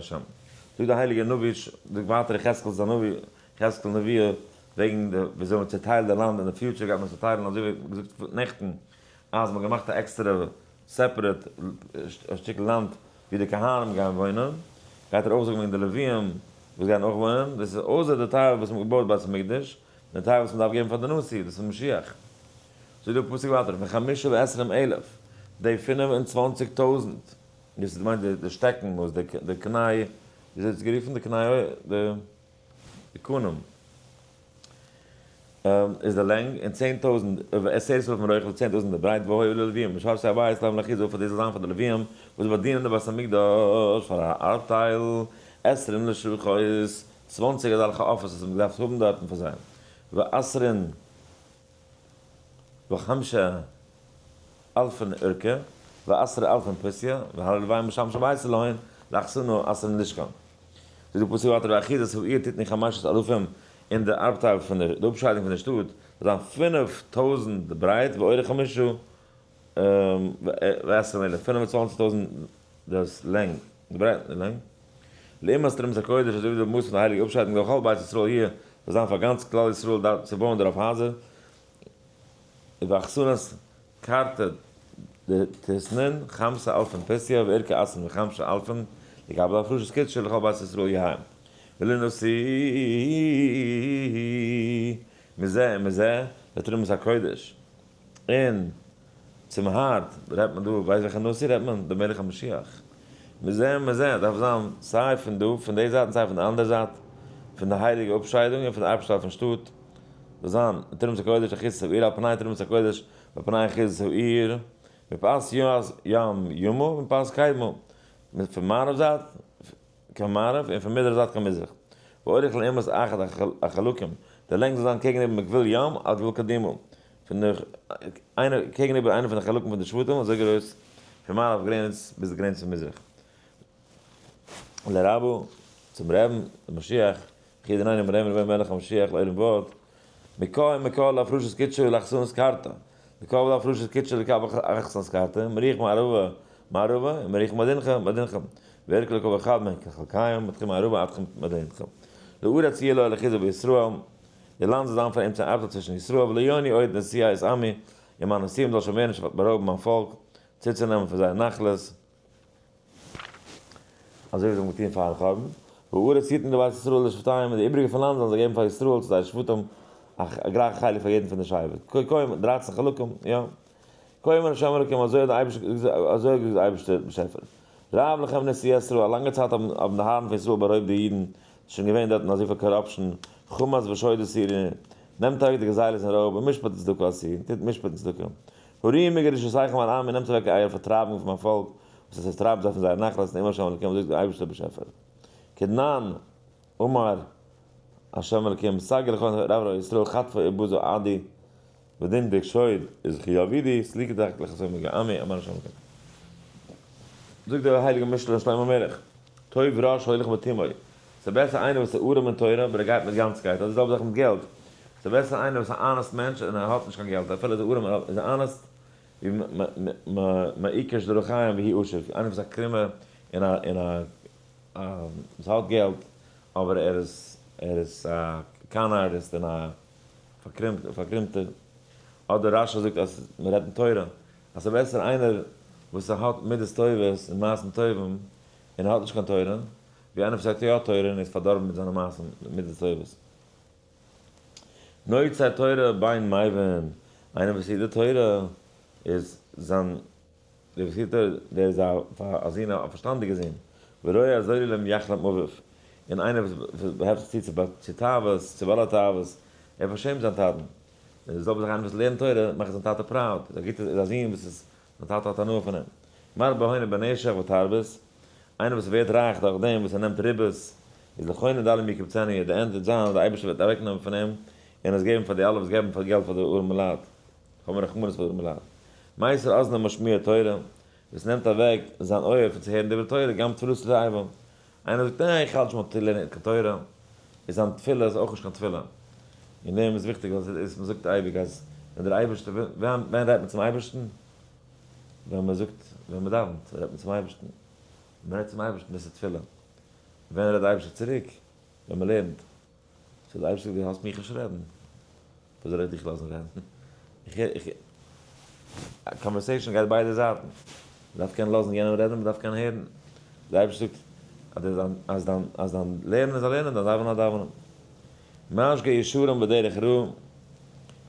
זאגט דער הייליגער נביא, זאגט ווייטער יחזקאל איז א נביא, יחזקאל נביא, וועגן די וויאזוי מען צעטיילט די לאנד אין די future גייט מען צעטיילן אזוי ווי געזאגט נעכטן אז מען האט געמאכט א עקסטערע separate שטיקל לאנד ווי די כהנים גייען וואוינען, גייט ער אויך זאגן וועגן די לוויים וואס גייען אויך וואוינען, דאס איז אויסער די טייל וואס מען האט געבויט בית המקדש, און די טייל וואס מען דארף געבן פאר די נשיא, דאס איז משיח. זאגט דער פסוק ווייטער, וחמשה ועשרים אלף, די 25,000, דאס איז מיינט די שטעקן וואס די קני, וויאזוי האט עס גערופן די קני, די. די קנים איז די לענג, און 10,000, 10,000 רויכל, 10,000 די ברייט, והיו ללוויים, משרתי הבית להם לאחוזה, פאר דאס זאל זיין פאר די לוויים, וואס באדינען די בית המקדש, פאר א ארבטייל, עשרים לשלחות, 20 אזעלכע עופות וואס מען דארף האבן דארטן פאר זיי, ועשרין. וחמשה אלפין אורכה, ועשרה אלפין פסיה, והלוים משמש בית אלוהים, לאחסונו עשרין לשכן. זאגט די פסוק ווייטער ואחוזת העיר תתנו חמשת אלפים, און די ארבטייל פון די אפשיידונג פון די שטאט זאל זיין 5000 ברייט, ואורך חמשה ועשרים אלף, 25,000 דאס לענג, די ברייט און די לענג. לעומת תרומת הקודש, אזוי ווי די מאס פון די הייליגע אפשיידונג לכל בית ישראל יהיה, זאל זיין פאר גאנץ כלל ישראל דארט צו בויען דערויף הייזער, ואחסנת קרתא דתתנון חמסה אלפין פסיה ואורכה עשרין וחמשה אלפין לקבל הפרשת קודשא לכל בית ישראל יהא ולנשיא מזה ומזה לתרומת הקודש און צום הארט רעדט מען דא, ווייסט וועלכע נשיא רעדט מען? דער מלך המשיח. מזה ומזה דארף זיין סיי פון דא פון די זייט און סיי פון די אנדערע זייט פון די הייליגע אפשיידונג און פון די ארבשטאל פון שטאט זאל זיין תרומת הקודש אחוזת העיר על פני תרומת הקודש ועל פני אחוזת העיר מפאת ים ימה ומפאת קדמה פון מערב זייט קיין מערב און פון מזרח זייט קיין מזרח ואורך לעומת אחד החלקים די לענג זאל זיין קעגן איבער מגבול ים עד גבול קדמה פון די איינע קעגן איבער איינע פון די חלקים פון די שבטים אזוי גרויס פון מערב גרעניץ ביז די גרעניץ פון מזרח. לרבו, צום רעבן, דעם משיח, וכי דנן ימרם רבן מלך המשיח לעולם ועד, מכל מכל להפרשת קדשו ולאחסנת קרתא, מכל להפרשת קדשו לקבל אחסנת קרתא, מריח מערבה מערבה, ומריח מדינך מדינך, וערך לכל אחד מהם כחלקיים, מתחיל מערבה עד מדינך. לארץ יהיה לו אחיזה בישראל, די לאנד זאל זיין פאר אים צו ארבעטן צווישן ישראל, ולא יוני עוד נשיאי את עמי, און מיינע נשיאים זאל שוין מער נישט בארויבן מיין פאלק, צוצונעמען פון זייער נחלות, אזוי ווי זיי האבן געטון פארן חורבן, והארץ יתנו לבית ישראל לשבטיהם, און די איבריגע פון לאנד זאלן זיי געבן פאר ישראל צו זייער שבטים, א גלייכע חלק פאר יעדן פון די שבט. כה אמר, דרייצן חלקים, יא. כה אמר ה' אלוקים, אזוי האט דער אייבערשטער, אזוי האט געזאגט דער אייבערשטער באשעפער. רב לכם נשיאי ישראל, א לאנגע צייט האבן האבן די הארן פון ישראל בארויבט די אידן, ס'איז שוין געווען דארטן אזויפיל corruption, חמס ושוד הסירו, נעמט אוועק די גזילות און רויב, ומשפט וצדקה עשו, טוט משפט און צדקה. הריעו מגרשותיכם אל עמי, נעמט אוועק אייער פארטרייבונג פון מיין פאלק, וואס עס פארטרייבט זיי פון זייער נחלת, נאום ה' אלוקים, אזוי זאגט דער אייבערשטער באשעפער. כדנן אמר ה' אלוקים, סגי לכל רב רב ישראל חטפו ובזו עדי, ודין דקשויד איז כי יאבידי, סליקה דחק לחסום מגעמי, אמר ה' אלוקים. זאגט דער הייליגער משלי שלמה המלך, טוב רש הולך בתומו, ס'איז בעסער איינער וואס איז ארעם אין תורה אבער ער גייט מיט גאנצקייט, אדער די זעלבע זאך מיט געלט, ס'איז בעסער איינער וואס איז א honest מענטש און ער האט נישט קיין געלט אפילו ער איז ארעם איז ער honest, ווי מעיקש דרכים והוא עשיר, איינער וואס איז א קרומער און א און א וואס האט געלט אבער ער איז ער איז א con artist און א פארקרומטער, אדער רש"י זאגט אז מ'רעדט אין תורה אז ס'איז בעסער איינער וואס האט מידות טובות און מעשים טובים און ער האט נישט קיין תורה, ווי איינער וואס האט יא תורה און איז פארדארבן מיט זיינע מעשים מידות טובות. נוצר תורה בין מבין, איינער וואס היט די תורה איז זיין, דער וואס היט תורה דער איז א זון א פארשטאנדיגער זון, ורואה הזוללים יחלם אביו, און איינער וואס באהעפט זיך צו צו תאוות, צו בעלי תאוות, ער פארשעמט זיין טאטן. און די זעלבע זאך איינער וואס לערנט תורה מאכט זיין טאטע proud, איז א גוטער איז א זון וואס איז זיין טאטע האט הנאה פון אים. מרבה הון בנשך ותרבית, איינער וואס ווערט רייך דורך דעם וואס ער נעמט ריבית, איז לכהן דלים יקבצנו, די end וועט זיין אז דער אייבערשטער וועט אוועקנעמען פון אים און עס געבן פאר די אלע וואס געבן פאר געלט פאר די ארעמע לייט, האבן רחמנות פאר די ארעמע לייט. מסיר אזנו משמיע תורה, וואס נעמט אוועק זיין אויער פון צו הערן דברי תורה, גם תפלתו תועבה. איינער זאגט אה איך האלט נישט ביים לערנען קיין תורה, איז זיין תפילה איז אויך נישט קיין תפילה. אין דעם איז וויכטיג אז מען זאגט אייביג אז ווען דער אייבערשטער וויל, ווען ווען רעדט מען צום אייבערשטן? ווען מען זאגט, ווען מען דאווענט רעדט מען צום אייבערשטן. ווען מען רעדט צום אייבערשטן דאס איז תפילה. ווען רעדט דער אייבערשטער צוריק? ווען מען לערנט. so דער אייבערשטער זאגט דו האסט מיך נישט רעדן, וואס זאל איך דיך לאזן רעדן? איך הער, איך, א conversation גייט ביידע זייטן, מען דארף קענען לאזן יענעם רעדן, מען דארף קענען הערן. דער אייבערשטער זאגט אז דיין, אז דיין, אז דיין לערנען איז א לערנען, דיין דאווענען א דאווענען. משגה ישרים בדרך רע,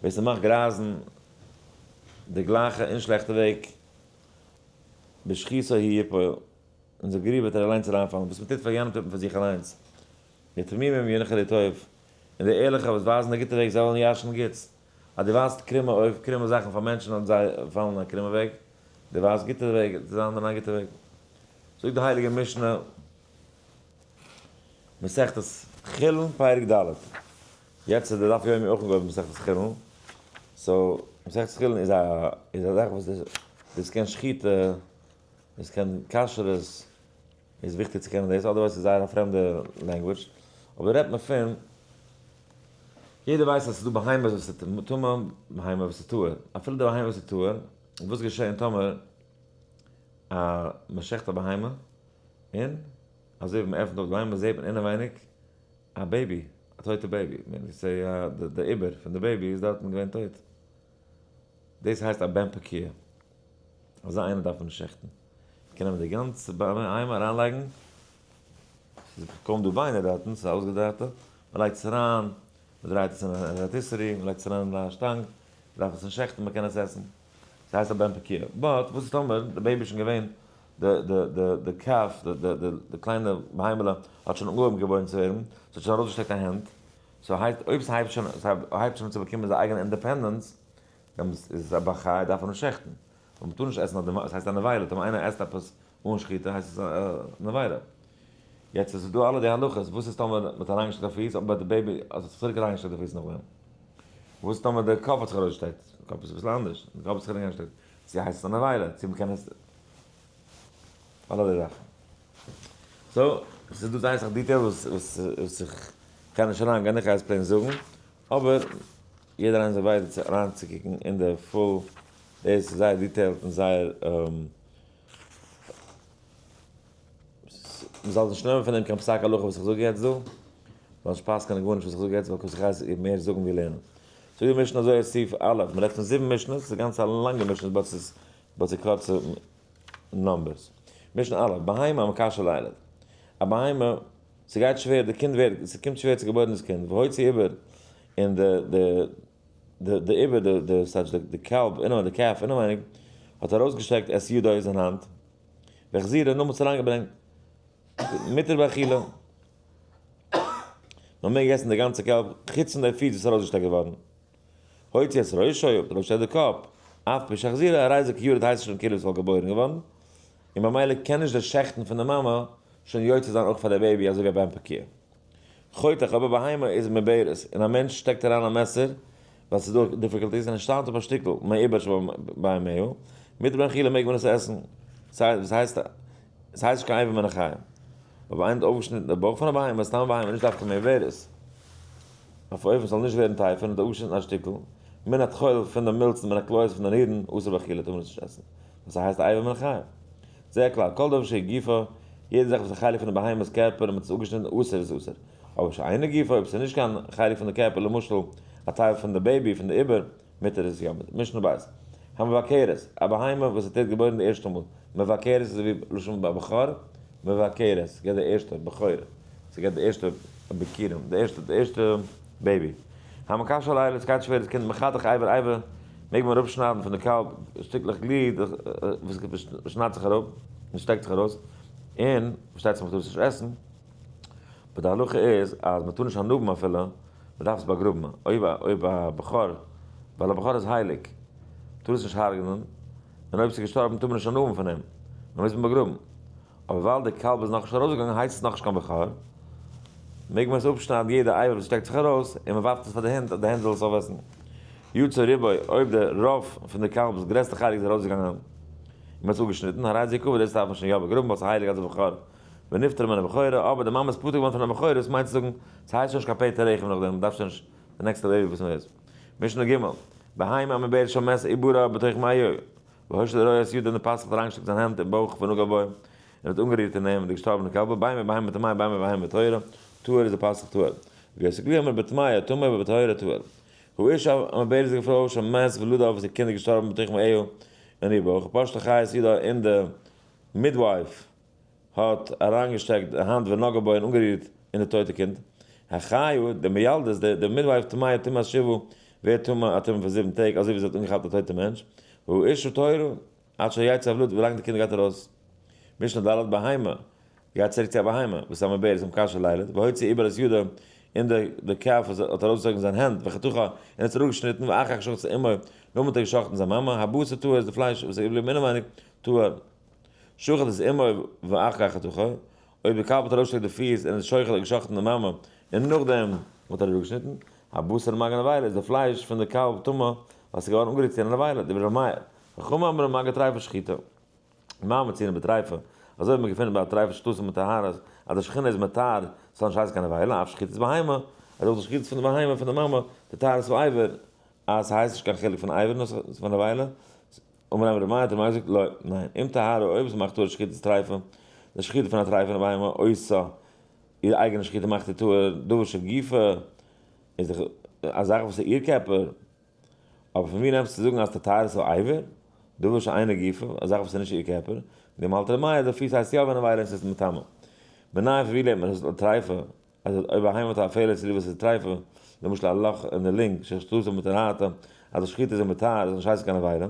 ווער ס'מאכט גרייזן די גלייכע און שלעכטע וועג, בשחיתו הוא יפול, אין זיין גריב וועט ער אליינס אריינפאלן, וואס מען טוט פאר יענעם טוט מען פאר זיך אליינס. ותמימים ינחלו טוב, און די ערליכע וואס ווייזן די גוטע וועג זיי וועלן ירש'ן גוטס. אז דו ווייזט קרומע אויף קרומע זאכן פאר מענטשן וועלן זיי פאלן אין א קרומע וועג, דו ווייזט גוטע וועג וועט זיי זיין אין א גוטע וועג. זאגט די הייליגע משנה, מסכת חולין פרק ד', יעצט איז די דף יומי אויך אנגעהויבן מסכת חולין, so. מסכת חולין איז א איז א זאך וואס דאס קען שחיטה, דאס קען כשרות, איז וויכטיג צו קענען דאס, otherwise איז זייער א פרעמדע language. אבער רעדט מען פון, יעדער ווייסט אז ס'איז דא בהמות וואס איז טמא, בהמה וואס איז טהור. אפילו די בהמה וואס איז טהור, וואס געשען טאמער א מ'שעכט א בהמה, און אזוי ווי מ'עפנט אויף די בהמה זעט מען אינעווייניג א baby, א טויטע baby, די עובר פון די baby איז דארטן געווען טויט. דאס הייסט א בן פקועה. אזא איינער דארף מען נישט שעכטן. מ'קען נעמען די גאנצע בהמה אריינלייגן, ס'איז קוים דא ביינער דארטן, ס'איז א אויסגעדרייטע, מ'לייגט עס אריין, מ'דרייט עס אין א rotisserie, מ'לייגט עס אריין אין א שטאנג, מ'דארף עס נישט שעכטן, מ'קען עס עסן. ס'הייסט א בן פקועה. but וואס איז טאמער די baby איז שוין געווען, די די די די calf, די די די די קליינע בהמה'לע האט שוין אנגעהויבן געבוירן צו ווערן, ס'האט שוין ארויסגעשטעקט א הענט, so הייסט אויב ס'הייבט שוין ס'הייבט שוין אן צו באקומען זיין אייגענע independence, דעמאלטס איז עס א בר חי דארף מען נישט שעכטן. ווייל מ'טאר נישט עסן א ס'הייסט א נבילה, טאמער איינער עסט עפעס אן שחיטה הייסט עס א נבילה. יעצט עס איז דא אלע די הלכות, וואס איז טאמער מ'האט אריינגעשטעקט א פיס אבער די baby האט זיך צוריק אריינגעשטעקט די פיס נאכדעם? וואס איז טאמער די קאפ האט זיך ארויסגעשטעקט? די קאפ איז אביסל אנדערש, די קאפ האט זיך אריינגעשטעקט, צו הייסט עס א נבילה, צו מ'קען עס, אלע די זאכן. so, עס איז דא זייער אסאך details וואס וואס איך קען נישט אריינגיין, איך גיי עס plain זאגן, אבער יעדער איינער איז invited צו אריינצוקוקן אין די full, דאס איז זייער detailed און זייער, מ'זאל נישט נעמען פון דעם קיין פסק הלכה וואס איך זאג יעצט דא, מ'זאל נישט פסק'ענען גארנישט וואס איך זאג יעצט, ווייל איך גיי מער זאגן ווי לערנען. זאגט די משנה אזוי סעיף א', מ'רעדט פון זיבן משניות, ס'איז גאנץ א לאנגע משנה but ס'איז but ס'איז קורצע numbers. משנה א', בהמה המקשה לילד. א בהמה, ס'גייט שווער, די קינד ווערט, ס'קומט שווער צו געבוירן דאס קינד, והוציא עובר, און די די די די עובר, די די ס'טייטש די די קאלב, אינעווייניג, די calf אינעווייניג, האט ארויסגעשטעקט את ידו זיין האנט, והחזירה נאכדעם האט עס אריינגעברענגט, מותר באכילה. מען מעג עסן די גאנצע קאלב, חוץ פון די פיס וואס איז ארויסגעשטעקט געווארן. הוציא את ראשו, האט ארויסגעשטעקט די קאפ, אף על פי שהחזירה, הרי זה כיולד הייסט שוין כאילו עס וואלט געבוירן געווארן, און ממילא קען נישט די שעכטן פון די מאמע שוין יוצא זיין אויך פאר די baby אזוי ווי א בן פקועה. חותך אויב א בהמה איז מעוברת און א מענטש שטעקט אריין א מעסער ווייל ס'איז דא difficulties און עס שטארבט אפ א שטיקל מעובר שבבהמה, מותר באכילה מעג מען עס עסן, ס'הייסט ס'הייסט נישט קיין אבר מן החי. אויב איינער האט אויפגעשניטן די בויך פון א בהמה, סתם א בהמה, נישט דווקא מעוברת, אויף אופן ס'זאל נישט ווערן טרייף און האט אפגעשניטן א שטיקל מן הטחול פון די מילצן מן הכליות פון די נירן, אסור באכילה טאר מען עס נישט עסן, ווייל ס'הייסט אבר מן החי. זה הכלל, כל דבר שהוא גופו, יעדע זאך וואס איז א חלק פון די בהמה'ס קערפער און מ'האט עס אפגעשניטן אסור איז אסור. אבער שאינו גופו, אויב ס'איז נישט קיין חלק פון די קערפער, למשל א טייל פון די baby, פון די עובר, מותר איז יא מותר. משנה בית. המבכרת, א בהמה וואס האט געבוירן די ערשטע מאל. מבכרת איז ווי לשון בכור, מבכרת, ס'געבט די ערשטע בכור, ס'געבט די ערשטע ביכורים, די ערשטע די ערשטע baby. המקשה לילד, ס'גייט שווער דאס קינד, מחתך אבר אבר, מעג מען אראפשניידן פון די קאלב שטיקלעך גליד וואס שניידט זיך אראפ און שטעקט זיך ארויס, און פארשטייט זיך מ'טאר עס נישט עסן, but די הלכה איז אז מ'טאר נישט הנאה האבן אפילו, מ'דארף עס באגראבן, אויב אויב א בכור, ווייל א בכור איז הייליג, מ'טאר עס נישט הרג'נען, און אויב ס'איז געשטארבן טאר מען נישט הנאה האבן פון אים, מ'מוז אים באגראבן. אבער ווייל די קאלב איז נאכנישט ארויסגעגאנגען הייסט עס נאכנישט קיין בכור, מעג מען עס אפשניידן יעדע אבר וואס שטעקט זיך ארויס, און מ'ווארפט עס פאר די הינט אז די הינט זאל עס אויפעסן. יצא רובו, אויב די רוב פון די קאלב'ס גרעסטע חלק איז ארויסגעגאנגען און מ'האט עס אפגעשניטן, הרי זה יקבר, דאס דארף מען שוין יא באגראבן ווייל ס'איז הייליג אלס א בכור. ונפטר מן הבכורה, אבער די מאמע איז פטור געווארן פון א בכורה, דאס מיינט צו זאגן, ס'הייסט שוין נישט קיין פטר רחם נאכדעם, מ'דארף שוין נישט די נעקסטע baby וואס מ'איז. משנה ג', בהמה המעוברת שמת עוברה בתוך מעיו, והושיט הרועה את ידו און די פאסטוך האט אריינגעשטעקט זיין הענט אין בויך ונגע בו, און האט אנגערירט אין אים די געשטארבענע קעלבער, בין בבהמה טמאה בין בבהמה טהורה, טהור איז די פאסטוך טהור. רבי יוסי הגלילי אומר בטמאה טמא ובטהורה טהור. האשה המעוברת די פרוי שמת ולדה וואס איר קינד איז געשטארבן בתוך מעיה אין איר בויך, ופשט החיה את ידה און די midwife האט אריינגעשטעקט די האנט ונגעה בו און אנגערירט אין די טויטע קינד. החיה, די מיילדת, די midwife טמאה טומאת שבעה, ווערט טמא א טומאה פון 7 טעג, אזוי ווי זי האט אנגעכאפט א טויטע מענטש. והאשה טהורה, עד שיצא הולד, ווילאנג די קינד גייט ארויס. משנה ד' בהמה, גייט צוריק צו א בהמה, וואס איז א מעוברת המקשה לילד, והוציא עובר את ידו, און די calf וואס האט ארויסגעצויגן זיין הענט, וחתכה, און האט עס אראפגעשניטן, ואחר כך שחט את אמו, נאכדעם האט ער געשחט'ן זיין מאמע, הבשר טהור איז די פלייש וואס איז געבליבן אינעווייניג, טהור. שחט את אמו ואחר כך חתכה, אויב די קאלב האט ארויסגעשטעקט די פיס און איז שוחט האט געשחט'ן די מאמע און נאכדעם האט ער אראפגעשניטן, הבשר מגע נבילה איז די פלייש פון די קאלב טמא. ווייל ס'איז געווארן אנגערירט צו א נבילה, דברי ר' מאיר. חכמים אומרים מגיד טריפה שחיטה. מה מצינו בטריפה, אזוי האט מען געפונען ביי א טריפה שחיטתו מטהרת, אז די שכינה איז מטהר, ס'זאל נישט הייסן קיין נבילה, אף שחיטת בהמה, אז אויך די שחיטות פון די בהמה פון די מאמע, די טהרת האבר, אז ס'הייסט נישט קיין חילוק פון אבר נאר ס'איז פון נבילה, אמר להם ר' מאיר, האט ר' מאיר געזאגט, לא, ניין, אם טהרה אויב עס מאכט טהור שחיטת טריפה, די שחיטה פון א טריפה'נע בהמה, עושה, איר אייגענע שחיטה מאכט איר טהור, דבר שגופה, איז דאך א זאך וואס איז איר קערפער, אבער פון ווי נעמסטו צו זאגן אז תטהר את האבר, דבר שאינו גופה, א זאך וואס איז נישט איר קערפער, מיט דעם האלט ר' מאיר אז די פיס הייסט יא ווען א וויילע און ס'איז מטמא. מנין פון ווי לערנט מען אז טריפה, אז אויב א בהמה האט א פעלער צוליב וואס ס'איז טריפה, למשל א לאך אין די לונג, שחיטתו מטהרתה, אז די שחיטה איז מטהר איז נישט הייסט קיין נבילה.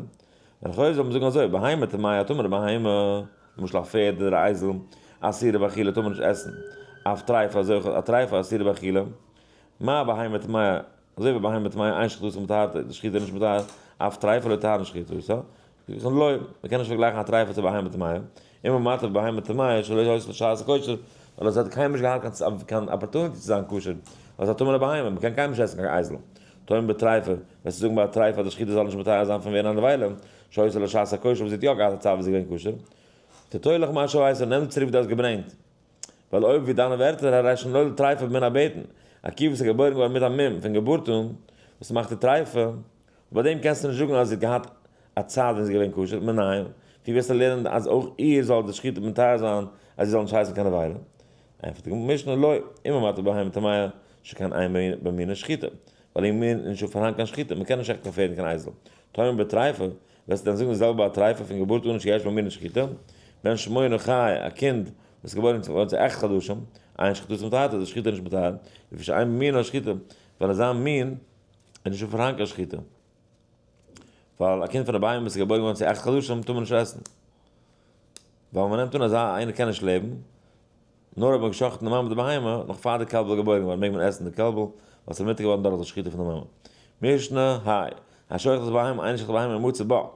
ווען לכאורה זאל מען זאגן אזוי, בהמה טמאה א טמא'נע בהמה, למשל א פערד אדער א אייזל, אסורה באכילה טאר מען נישט עסן, אף טריפה אזוי אויך א טריפה אסורה באכילה, מה בהמה טמאה, אזוי ווי בהמה טמאה אין שחיטתו מטהרתה, די שחיטה איז נישט מטהר, אף טריפה לא טהרין שחיטתו, לא, מען קען נישט פארגלייכן א טריפה צו בהמה טמאה, אם אמרת בהמה טמאה שלא היתה לשעת הכושר, ווייל עס האט קיינמאל נישט געהאט קיין opportunity צו זיין כשר, ווייל עס איז א טמא'נע בהמה, מען קען קיינמאל נישט עסן קיין אייזל. תאמר בטריפה, וועסטו זאגן ביי א טריפה אז די שחיטה זאל נישט מטהר זיין פון ווערן א נבילה, שהיתה לשעת הכושר וואס זי האט יא געהאט א צייט וואס זי איז געווען כשר. תטול לך מה שהבאת, נעם צוריק וואס דו האסט געברענגט. ווייל אויב ווי דיינע ווערטער הרי שנולד טריפה מן הבטן, א קו וואס איז געבוירן געווארן מיט א מום פון געבורט אן, וואס מאכט די טריפה, ביי דעם קענסטו נישט זאגן אז זי האט געהאט א צייט ווען זי איז געווען כשר, מנין, ווי וועסטו לערנען אז אויך איר זאל די שחיטה מטהר זיין אז זי זאל נישט הייסן קיין נבילה? ענטפערט די משנה לא, אם אמרת בהמה טמאה שכן אין במינה שחיטה, ווייל אין מין איז נישט פארהאן קיין שחיטה, מען קען נישט שעכטן קיין פערד און קיין אייזל. תאמר בטריפה, וועסטו דען זאגן די זעלבע ביי א טריפה פון געבורט אן שיש במינה שחיטה? בן שמונה חי, א קינד וואס איז געבוירן צו 8 חדשים, אין שחיטתו מטהרתו, איז די שחיטה נישט מטהר, לפי שאין במינה שחיטה, ווייל אין זיין מין איז נישט פארהאן קיין שחיטה. ווייל א קינד פון א בהמה וואס איז געבוירן געווארן צו 8 חדשים טאר מען נישט עסן. ווייל מען נעמט אן אז איינער קען נישט לעבן, נאר אויב מען האט געשחט'ן די מאמע די בהמה, נאך פאר די קעלבל איז געבוירן געווארן מעג מען עסן די קעלבל, ווייל ס'איז מותר געווארן דורך די שחיטה פון די מאמע. משנה ה. השוחט את בהמה, איינער שחט א בהמה ומצא בה, און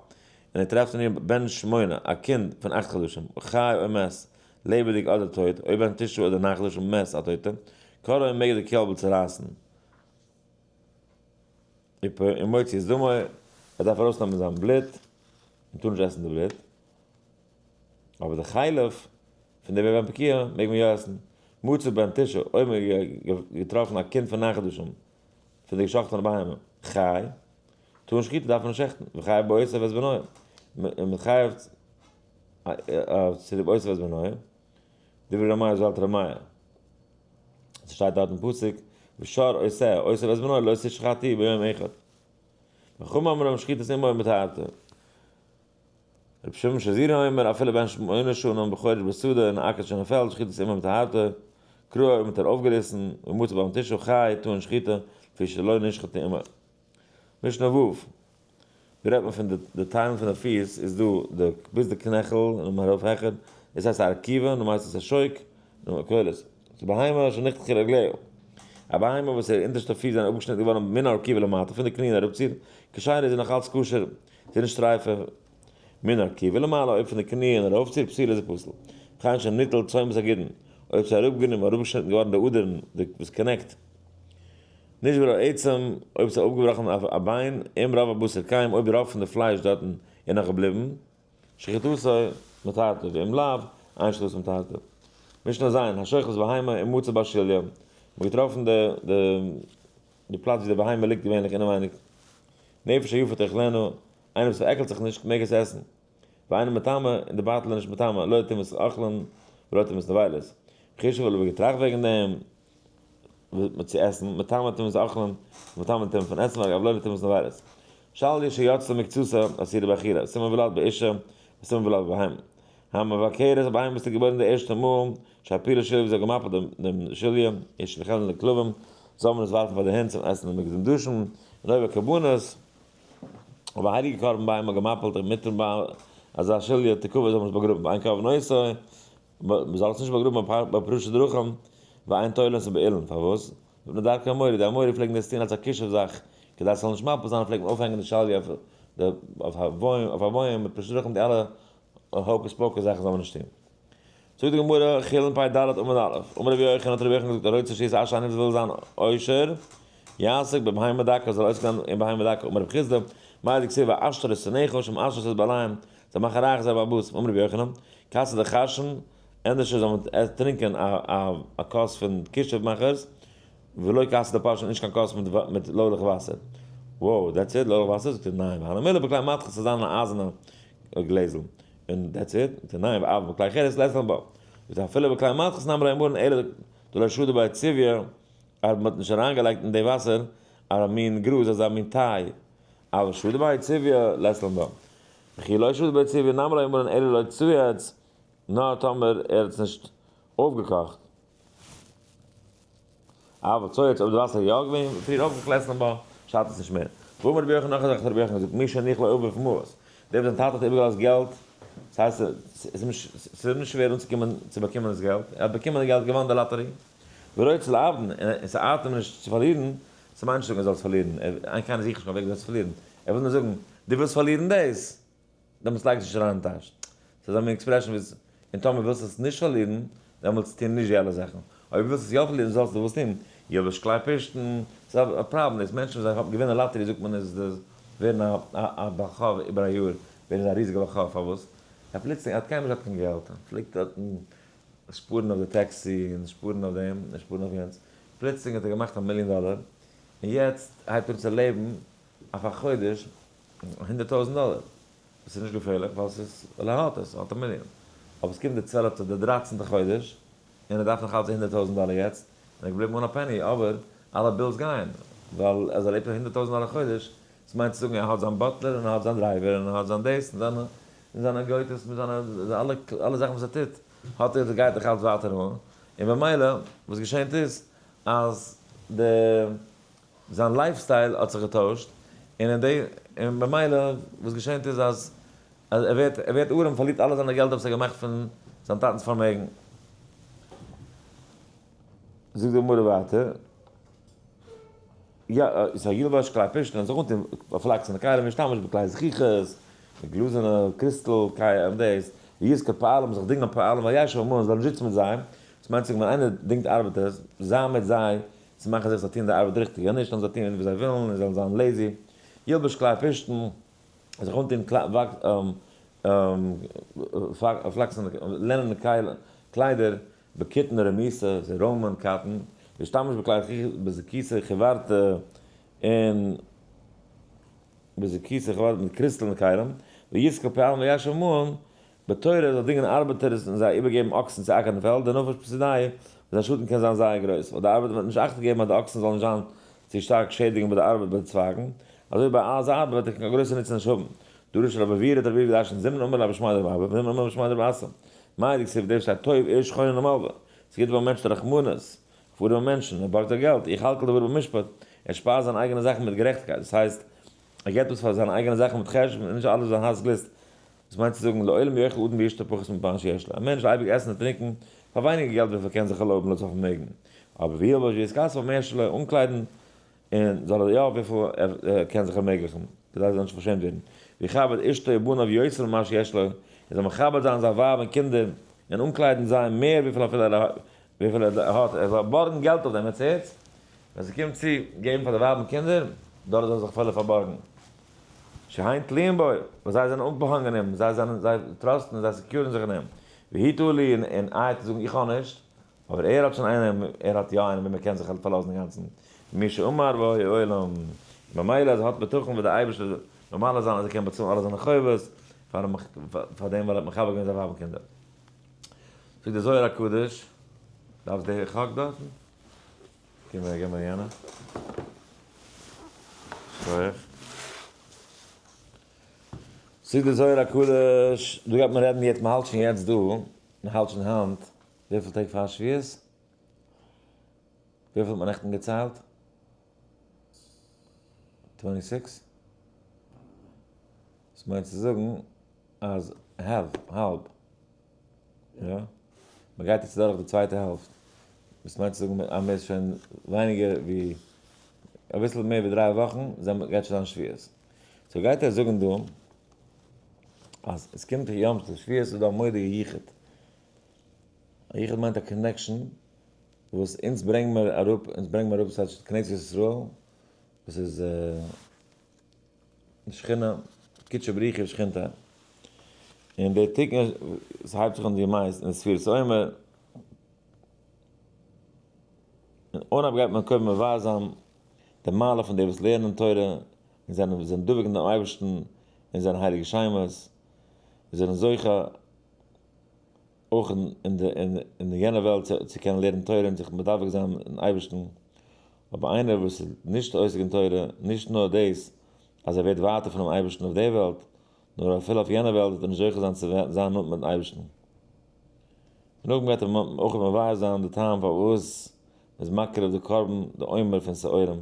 ער טרעפט אין איר בן שמונה, א קינד פון 8 חדשים, חי או מת, לעבעדיג אדער טויט, או בן תשעה אדער 9 חדשים מת, א טויטע, קורעו מעג די קעלבל צורייסן. ומוציא את דמו, ער דארף ארויסנעמען זיין בלוט, מען טאר נישט עסן די בלוט, אבער די חלב פון די בן פקועה מעג מען יא עסן. מצא בן תשעה, אויב מען האט געטראפן א קינד פון 9 חדשים פון די געשאכטענע בהמה, חי, טאר שחיטה דארף מען נישט שעכטן, וחייב באותו ואת בנו, און מען חייב צוליב אותו ואת בנו, דברי ר' מאיר זאגט ר' מאיר, עס שטייט דארט אין פסוק, ושור עושה, אותו ואת בנו, לא תשחטו ביום אחד. וחכמים אומרים שחיטת אמו מטהרתו. רבי שמעון שזירא אומר אפילו בן שמונה שנים בחורש בשדה אין אקער שוין אין פעלד שחיטת אמו מטהרתו, קרוע האט ער אויפגעריסן, ומצא בן תשעה חי טעון שחיטה, לפי שלא נשחטה אמו. משנה ו', דא רעדט מען פון די טיילן פון די פיס, איז דא די ביז די קנעכל און ארויף העכער, דאס הייסט א ארכיבה, נו הייסט עס א שוק, נו קולות. די בהמה שנחתכו רגליה, א בהמה וואס איר אונטערשטע פיס זענען אפגעשניטן געווארן מן הארכיבה למטה, פון די קניען אראפציר, כשרה איז זי נאך אלץ כשר, זי איז נישט טרייפה, מן הארכיבה למעלה, אויב פון די קניען ארויפציר, פסולה איז זי פסול. וכן שניטל צומת הגידין, אויב ס'איז אראפגענומען אראפגעשניטן געווארן די אדערן די וואס connect. נשבר העצם, אויב ס'איז אפגעבראכן א ביין, אם רוב הבשר קיים, אויב רוב פון די פלייש דארטן איז נאך געבליבן, שחיטתו מטהרתו, ואם לאו, אין שחיטתו מטהרתו. משנה ז', השוחט את בהמה ומצא בה שליה, מ'האט געטראפן די די די פלאץ ווי די בהמה ליגט געווענליך אינעווייניג. נפש היפה תאכלנו, איינער וואס פארעקלט זיך נישט מעג עס עסן. ואינו מטמא, און די בייטל איז נישט מטמא, לא טומאת אוכלין ולא טומאת נבילות. חישב האט געטראכט וועגן דעם, צו עסן, מטמא טומאת אוכלין, מטמא טומאה פון עסן, אבער לא טומאת נבילות. שליה שיצתה מקצתה אסורה באכילה, סימן ולד באישה, וסימן ולד בבהמה. המבכרת א בהמה וואס איז געבוירן די ערשטע מאל, שהפילה שליה וואס זי האט געמאפלט דעם שליה, ישליכנה לכלבים, זאל מען עס ווארפן פאר די הינט צום עסן המקדמדשין, און אויב א קרבנות, אויב א הייליגע קרבן בהמה האט געמאפלט אינמיטן ביי אזא שליה תקבר זאל מען עס באגראבן, ואין קוברין אותו, מען זאל עס נישט באגראבן ביי פרשת דרכים, ואין תולין אותו באילן, פארוואס? מפני דרכי האמורי, די אמורי פלעגן דאס טון אלס א כישוף זאך, כדי עס זאל נישט מפיל זיין פלעגט מען אויפהענגען די שליה אויף א בוים מיט פרשת דרכים, די אלע hocus pocus זאכן זאל מען נישט טון. זאגט די גמרא, חולין פ"ד עמוד א', אמר רבי יוחנן האט רבי יוחנן געזאגט, הרוצה שיתעשר איינער וואס וויל זיין עושר, יעסוק בבהמה דקה זאל עוסק זיין אין בהמה דקה, אמר רב חסדא, מאי דכתיב ואשתר את שונאיך שם אשתר את בעליהם, זיי מאכן רייך זייער בעל הבית, אמר רבי יוחנן, כסא דחשין, ענדערש זאל מען טרינקען א כוס פון כישוף מאכערס, ולא כסא דפרשן, נישט קיין כוס מיט לוילעך וואסער. Wow, that's it, לוילעך וואסער? זאגט ער ניין, והני מילי בכלי מתכות ס'זאל זיין אן אייזערנע גלעזל, און that's it? זאגט ער ניין, ואף בכלי חרס לית לן בה. זאגט ער אפילו בכלי מתכות נמי לא אמרן אלא דלא שדי ביה צוביא, אז מ'האט נישט אריינגעלייגט אין די וואסער א מין גראז אזא מין טיי, אבל שדי ביה צוביא לית לן בה. וכי לא שדי ביה צוביא נמי לא אמרן אלא לא צייץ, נאר טאמער ער האט עס נישט אויפגעקאכט. אבל צייץ אויב די וואסער איז יא געווען פריער אויפגעקאכט לית לן בה, שאדט עס נישט מער. ואמר רבי יוחנן נאך א זאך האט רבי יוחנן געזאגט מי שהניח לו אביו מעות, דער וואס זיין טאטע האט איבערגעלאזט געלט, דאס הייסט ס'איז אים נישט שווער אנצוקומען צו באקומען דאס געלט, ער האט באקומען די געלט געוואנען די לאטערי, ורוצה לאבדן, און ס'ארט אים נישט צו פארלירן, ס'מיינט נישט זאגן ער זאל עס פארלירן, ער קיינער זוכט נישט קיין וועג וויאזוי צו פארלירן, ער וויל נאר זאגן, דו ווילסט פארלירן דאס, דעמאלטס לייג עס נישט אריין אין טאש. ס'איז א מין expression וואס, און טאמער ווילסטו עס נישט פארלירן, דעמאלטס טו נישט די אלע זאכן. אויב ווילסטו עס יא פארלירן זאלסטו וואס טון? ילבש כלי פשתן. ס'איז א פראבלעם דאס, מענטשן וואס זיי האבן געווינען לאטערי זאגט מען איז די ווערן א בעל חוב איבער א יאר, ווערן זיי א ריזיגע בעל חוב, פארוואס? ער פלוצלינג, ער האט קיינמאל נישט געהאט קיין געלט, ער פלעגט דארטן שפארן אויף די טעקסי און שפארן אויף דעם און שפארן אויף יענץ, פלוצלינג האט ער געמאכט א מיליאן דאלער, און יעצט הייבט ער אן צו לעבן אויף א חודש 100,000 דאלער, וואס איז נישט געפערליך ווייל ס'איז ווייל ער האט עס, ער האט א מיליאן, אבער עס קומט די 12'טע די 13'טע חודש און ער דארף נאך אלץ די 100,000 דאלער יעצט, און ער איז געבליבן אן א penny, אבער אלע bills גייען, ווייל אז ער לעבט אויף 100,000 דאלער א חודש, דאס מיינט צו זאגן ער האט זיין butler און ער האט זיין driver און ער האט זיין דאס און זיינע און זיינע גויטעס מיט זיינע אלע אלע זאכן וואס ער טוט האט ער גייט דאך אלץ ווייטער אן, און במילא וואס געשענט איז אז די זיין lifestyle האט זיך געטוישט, און אין די און במילא וואס געשענט איז אז אז ער ווערט ער ווערט ארעם פארלירט אלע זיינע געלטער וואס ער האט געמאכט פון זיין טאטנ'ס פארמעגן. זאגט די גמרא ווייטער. יא, איז א ילבש כלי פשתן, זיך אנטון פלאקסענע כלים, משתמש בכלי זכוכית, מיט גלאזערנע קריסטל כלים, דאס, וישכור פועלים, זיך דינגען פועלים, וישב עמהם, זאל נישט זיצן מיט זיי, דאס מיינט זיך ווען איינער דינגט ארבעטערס, זיין מיט זיי, צו מאכן זיכער זיי טוען די ארבעט ריכטיג, אז נישט זאלן זיי טוען ווי זיי ווילן און זאלן זיין lazy, ילבש כלי פשתן, זיך אנטון פלאקסענע לענענע קליידער, בכותנא רמית, ס'איז Roman cotton, וישתמש בכלי בזיקית חיורתא און בזיקית חיורתא מיט קריסטלענע כלים, וישכור פועלים וישב עמהם, בתורה זאל דינגען ארבעטערס און זיי איבערגעבן אקסן צו אקערן פעלד, דנפיש פסידייהו, וואס זיין שאטן קען זיין זייער גרויס, ווייל די ארבעטער וועט נישט אכט געבן אז די אקסן זאלן נישט זיין צו שטארק שעדיגן ביי די ארבעט ביי די צווייגן, אזוי ביי אזא ארבעט וועט ער קיין גרויסע נוצן נישט האבן. דרש רבי עוירא האט רבי עוירא געדרשנט זימנין אמר רבי שמעיה דרבי אבא וזימנין אמר רבי שמעיה דרבי אסי מאי דכתיב דער שטייט טוב איש חונן ומלוה ס'גוט פאר מענטשן רחמנות פאר ארעמע מענטשן ער בארגט זיי געלט יכלכל דברו במשפט ער שפייזט זיינע אייגענע זאכן מיט גערעכטיגקייט דאס הייסט ער געבט אויס פאר זיינע אייגענע זאכן מיט חשבון און נישט אלעס זיין הארץ גליסט דאס מיינט צו זאגן לעולם יאכל אדם וישתה פחות ממה שיש לו א מענטש זאל אייביג עסן און טרינקען פאר ווייניגער געלט וויפיל ער קען זיך ערלויבן לויט זיין פארמעגן אבער וילבש ויתכסה במה שלו אנקליידן און זאל ער יא וויפיל ער קען זיך ערמעגליכן, כדי ער זאל נישט פארשעמט ווערן, ויכבד אשתו ובניו יותר ממה שיש לו, ער זאל מכבד זיין זיין ווייב און קינדער, און אנקליידן זיי מער וויפיל אפילו ער וויפיל ער האט, ער זאל בארגן געלט אויף דעם, עטס הערטס? ווען ס'קומט צו געבן פאר די ווייב און קינדער, דארט זאל ער זיך אפילו פארבארגן. שהן תלויין בו, ווייל זיי זענען אפגעהאנגען אים, זיי זענען, זיי trust ן און זיי secure ן זיך אין אים. והוא תלוי, און איי וועט ער זאגן איך האב נישט, אבער ער האט שוין איינעם, ער האט יא איינעם וועם ער קען זיך פארלאזן אינגאנצן, מי שאמר והיה עולם, ממילא אז ער האט בטחון וועט דער אייבערשטער ממלא זיין אז ער קען באצאלן אלע זיינע חובות, פאר דעם ווייל ער האט מכבד געווען זיין ווייב און קינדער. זאגט דער זוהר הקדוש, דארפסט די חק דארטן? קום אהער גיב מיר יענע. שכוח. זאגט דער זוהר הקדוש, דא גייט מען רעדן יעצט, מען האלט שוין יעצט דא, מען האלט שוין היינט, וויפיל טעג פאר שבועות? וויפיל האט מען נעכטן געציילט? 26? דאס מיינט צו זאגן אז האלב, האלב, יא? מען גייט יעצט דורך די צווייטע העלפט, דאס מיינט צו זאגן אז מען איז שוין ווייניגער ווי, אביסל מער ווי 3 וואכן, גייט שוין זיין שבועות. so גייט ער זאגן דא, אז עס קומט יום טוב שבועות איז דא א מורא'דיגע יחוד. א יחוד מיינט א connection וואס אונז ברענגן מיר אראפ, אונז ברענגן מיר אראפ, דאס הייסט כנסת ישראל, וואס איז די שכינה, קודשא בריך הוא ושכינתיה. און דער תיקון עס הייבט זיך אן די מייסט אין ספירת העומר. און אנהייב גייט מען קודם מבאר זיין די מעלה פון די וואס לערנען תורה און זענען זענען דבוק אין דעם אייבערשטן און זיינע הייליגע שמות, און זענען זוכה אויך אין די אין יענע וועלט צו קענען לערנען תורה און זיך מדבק זיין אין אייבערשטן. אבער איינער וואס איז נישט עוסק אין תורה, נישט נאר דאס אז ער ווערט ווייטער פונעם אייבערשטן אויף די וועלט, נאר אפילו אויף יענע וועלט וועט ער נישט זוכה זיין צו זיין נאנט מיטן אייבערשטן. און נאכדעם גייט ער אויך מבאר זיין די טעם פארוואס מען איז מקריב די קרבן די עומר פון שעורים,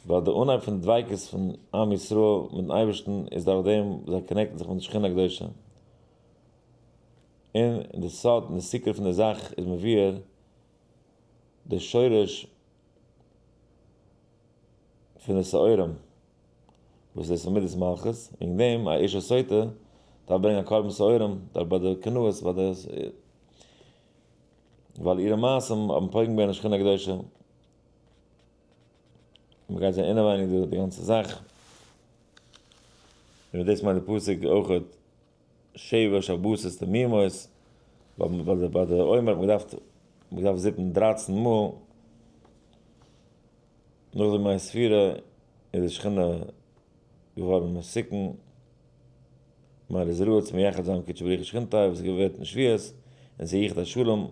ווייל די אנהייב פון די דביקות פון עם ישראל מיטן אייבערשטן איז דורך דעם וואס זיי connect ן זיך מיט די שכינה הקדושה, און די סוד און די secret פון די זאך איז מבואר די שורש פון די שעורים וואס איז מידת מלכות, וועגן דעם א אישה סוטה דארף ברענגען א קרבן שעורים דארט ביי די קנאות ביי די ווייל אירע מעשים האבן פוגם געווען אין שכינה הקדושה, מען גייט זען אינעווייניג דא די גאנצע זאך, און דאס מיינט די פסוק אויכעט שבע שבתות תמימות, ווייל ביי די עומר האט מען געדארפט מען געדארפט זיפן 13 מאל, נאך די ימי ספירה איז די שכינה געווארן מסוכן, ממילא איז ראוי צו מייחד זיין קודשא בריך הוא ושכינתיה וואס איז געווערט אין שבועות, און ס'איז יחוד השלום,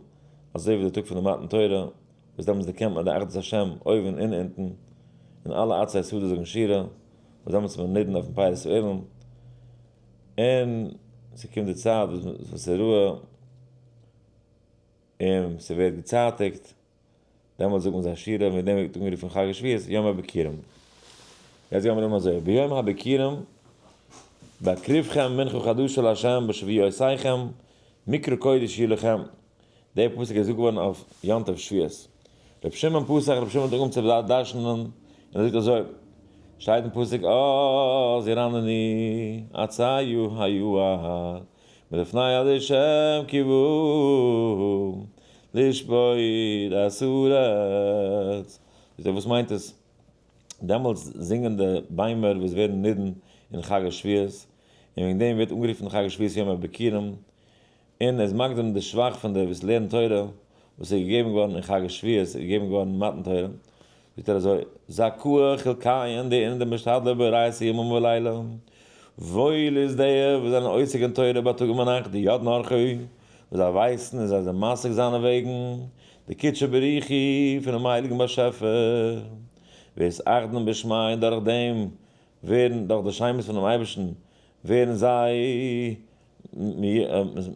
אזוי ווי די טאג פון די מתן תורה, וואס דעמאלטס דערקענט מען די אחדות השם אויבן און אונטן, און אלע עצי השדה זאגן שירה, וואס דעמאלטס איז מען נידון אויפן פירות האילן, און ס'קומט די צייט וואס ס'איז ראוי און ס'ווערט געצייטיגט, דעמאלטס זאגט מען זיי שירה, וועגן דעם ווערט אנגערופן חג השבועות יום הביכורים. יעצט גיימיר אן אזוי, ביום הביכורים בהקריבכם מנחה חדשה לה' בשבועותיכם מקרא קודש יהיה לכם, דער פסוק איז געזאגט געווארן אויף יום טוב שבועות. רבי שמעון פתח, רבי שמעון האט אנגעהויבן צו דרש'נען, און ער זאגט אזוי, שטייט אין פסוק אז ירננו עצי היער מלפני השם כי בא לשפוט את הארץ. זאגט ער וואס מיינט עס? דעמאלטס זינגען די ביימער וואס ווערן נידון אין חג השבועות, און וועגן דעם ווערט אנגערופן חג השבועות יום הביכורים, און ער איז מקדים די שבח פון די וואס לערנען תורה וואס איז געגעבן געווארן אין חג השבועות איז געגעבן געווארן מתן תורה, זאגט ער אזוי, זכאה חולקיהון דאינון דמשתדלי באורייתא יומם ולילה, וואויל איז די וואס זענען עוסק אין תורה בייטאג און ביינאכט, דידעין אורחוי, וואס זיי ווייסן און זיי זענען משיג זיינע וועגן, דקודשא בריך הוא, פונעם הייליגן באשעפער, ואתאחדן בשמיה און דורך דעם ווערן, דורך די שמות פונעם אייבערשטן, ווערן זיי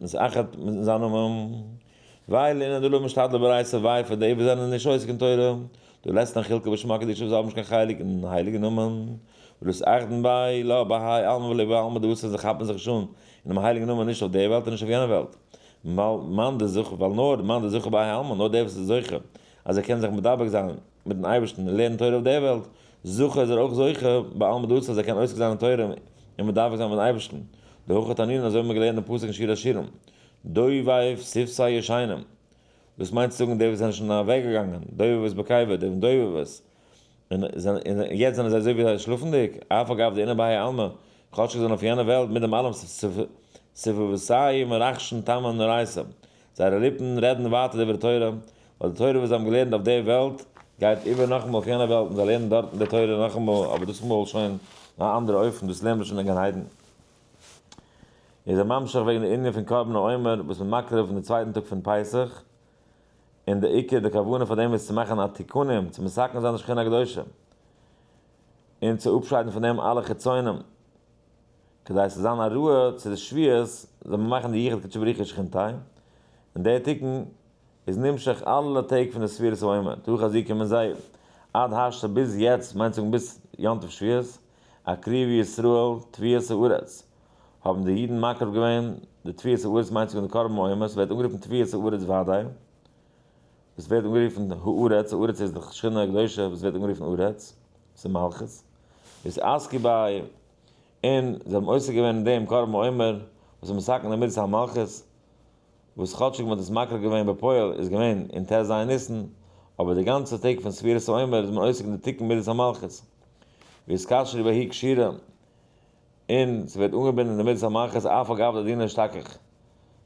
מתאחד מיט זיין נאמען, ווי לאינון דלא משתדלי באורייתא וויי פאר די וואס זענען נישט עוסק אין תורה, דלית לן חולקא בשמא קדישא וואס האבן נישט קיין חלק אין הייליגן נאמען, ולא אתאחדן ביה לא בהאי עלמא ולא בעלמא דאתי זיי כאפן זיך נישט אן אינעם הייליגן נאמען נישט אויף די וועלט און נישט אויף יענע וועלט, מאן דזוכה ווייל נאר מאן דזוכה בהאי עלמא נאר דער וואס איז זוכה אז ער קען זיך מדבק זיין מיטן אייבערשטן און לערנען תורה אויף דער וועלט, זוכה איז ער אויך זוכה בעלמא דאתי אז ער קען עוסק זיין אין תורה און מדבק זיין מיטן אייבערשטן, דהכי תנינן אזוי האבן מיר געלערנט דעם פסוק אין שיר השירים, דובב שפתי ישנים, דאס מיינט צו זאגן די וואס זענען שוין אוועק געגאנגען, דובבות בקבר, די דובבות, און יעצט זענען זיי אזוי ווי זיי שלאפנדיג, אף על גב דאינון בהאי עלמא, כאטש זיי זענען אויף יענע וועלט, מיט דעם אלעם שפוותייהו מרחשן תמן אורייתא, זייערע ליפן רעדן ווייטער דברי תורה, ווייל די תורה וואס זיי האבן געלערנט אויף די וועלט גייט איבער נאכאמאל אויף יענע וועלט און זיי לערנען דארטן די תורה נאכאמאל, אבער דאס מאל שוין אין א אנדערע אופן, דאס לערנט מען שוין אין גן עדן. איז ער ממשיך וועגן די ענין פון קרבן העומר וואס מען מקריב אין די צווייטן טאג פון פסח, און די עיקר די כוונה פאר דעם איז צו מאכן א תיקונים, צו מתקן זיין די שכינה הקדושה, און צו אפשיידן פון דעם אלע חיצונים. כדי ס'זאל זיין א ראיה צו די שבועות זאל מען מאכן די יחוד קודשא בריך הוא ושכינתיה, און דער תיקון איז נמשך אלע טעג פון די ספירת העומר, תא חזי קומען זיי עד השתא ביז יעצט, מיינט זאגן ביז יום טוב שבועות, הקריבו ישראל תבואת הארץ, האבן די אידן מקריב געווען די תבואת הארץ מיינט זאגן די קרבן העומר, ס'ווערט אנגערופן תבואת הארץ וודאי, וואס ווערט אנגערופן הארץ, הארץ איז די שכינה הקדושה וואס ווערט אנגערופן ארץ, ס'איז מלכות, ואתעסקו ביה און זיי האבן עוסק געווען אין דעם קרבן עומר וואס איז מתקן די מידת המלכות, וואס כאטשיג מען האט עס מקריב געווען בפועל איז געווען אין ט"ז ניסן, אבער די גאנצע טעג פון ספירת העומר איז מען עוסק אין די תיקון מידת המלכות. ויתקשרו בההיא קשירה, און ס'ווערט אנגעבינדן אין די מידת המלכות אף על גב דדינא אשתכח.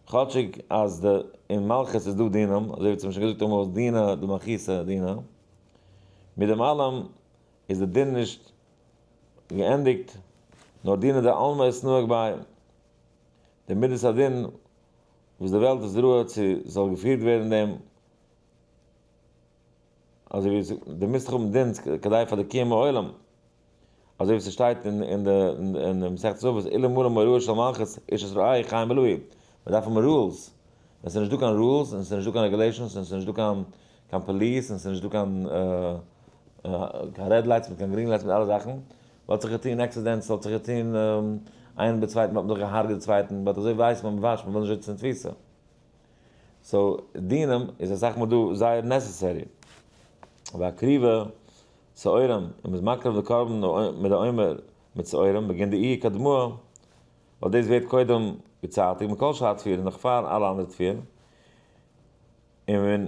כאטשיג אז די אין מלכות איז דא דינים, אזוי ווי צום שוין געזאגט אמאל דינא דמלכותא דינא, מיט דעם אלעם איז די דין נישט געענדיגט, נאר דינא דעלמא איז נוהג ביי די מידת הדין וואס די וועלט איז ראוי צו זאל געפירט ווערן אין דעם, אזוי ווי די מוזט האבן דין כדי פאר די קיום העולם, אזוי ווי ס'שטייט אין די אין די מסכת אבות, אלמלא מוראה של מלכות איש את רעהו חיים בלעו, מ'דארף האבן rules, ווען ס'איז נישטא קיין rules און ס'איז נישטא קיין regulations און ס'איז נישטא קיין קיין פאליס און ס'איז נישטא קיין קיין red lights מיט קיין green lights מיט אלע זאכן, וואלט זיך געטון accidents, וואלט זיך געטון איינער מיט צווייטן וואלט מען זיך געהארגעט די צווייטן, but אזוי ווייסט מען מ'וואטשט מ'וויל נישט זיצן אין תפיסה. so דינים איז אסאך מאל דא זייער necessary. והקריבה שעורים, און מ'איז מקריב די קרבן מיט די עומר מיט שעורים, בגין דאיהי קדמאה, ווייל דאס ווערט קודם געצייטיגט מכל שאר תבואה נאך פאר אלע אנדערע תבואה, און ווען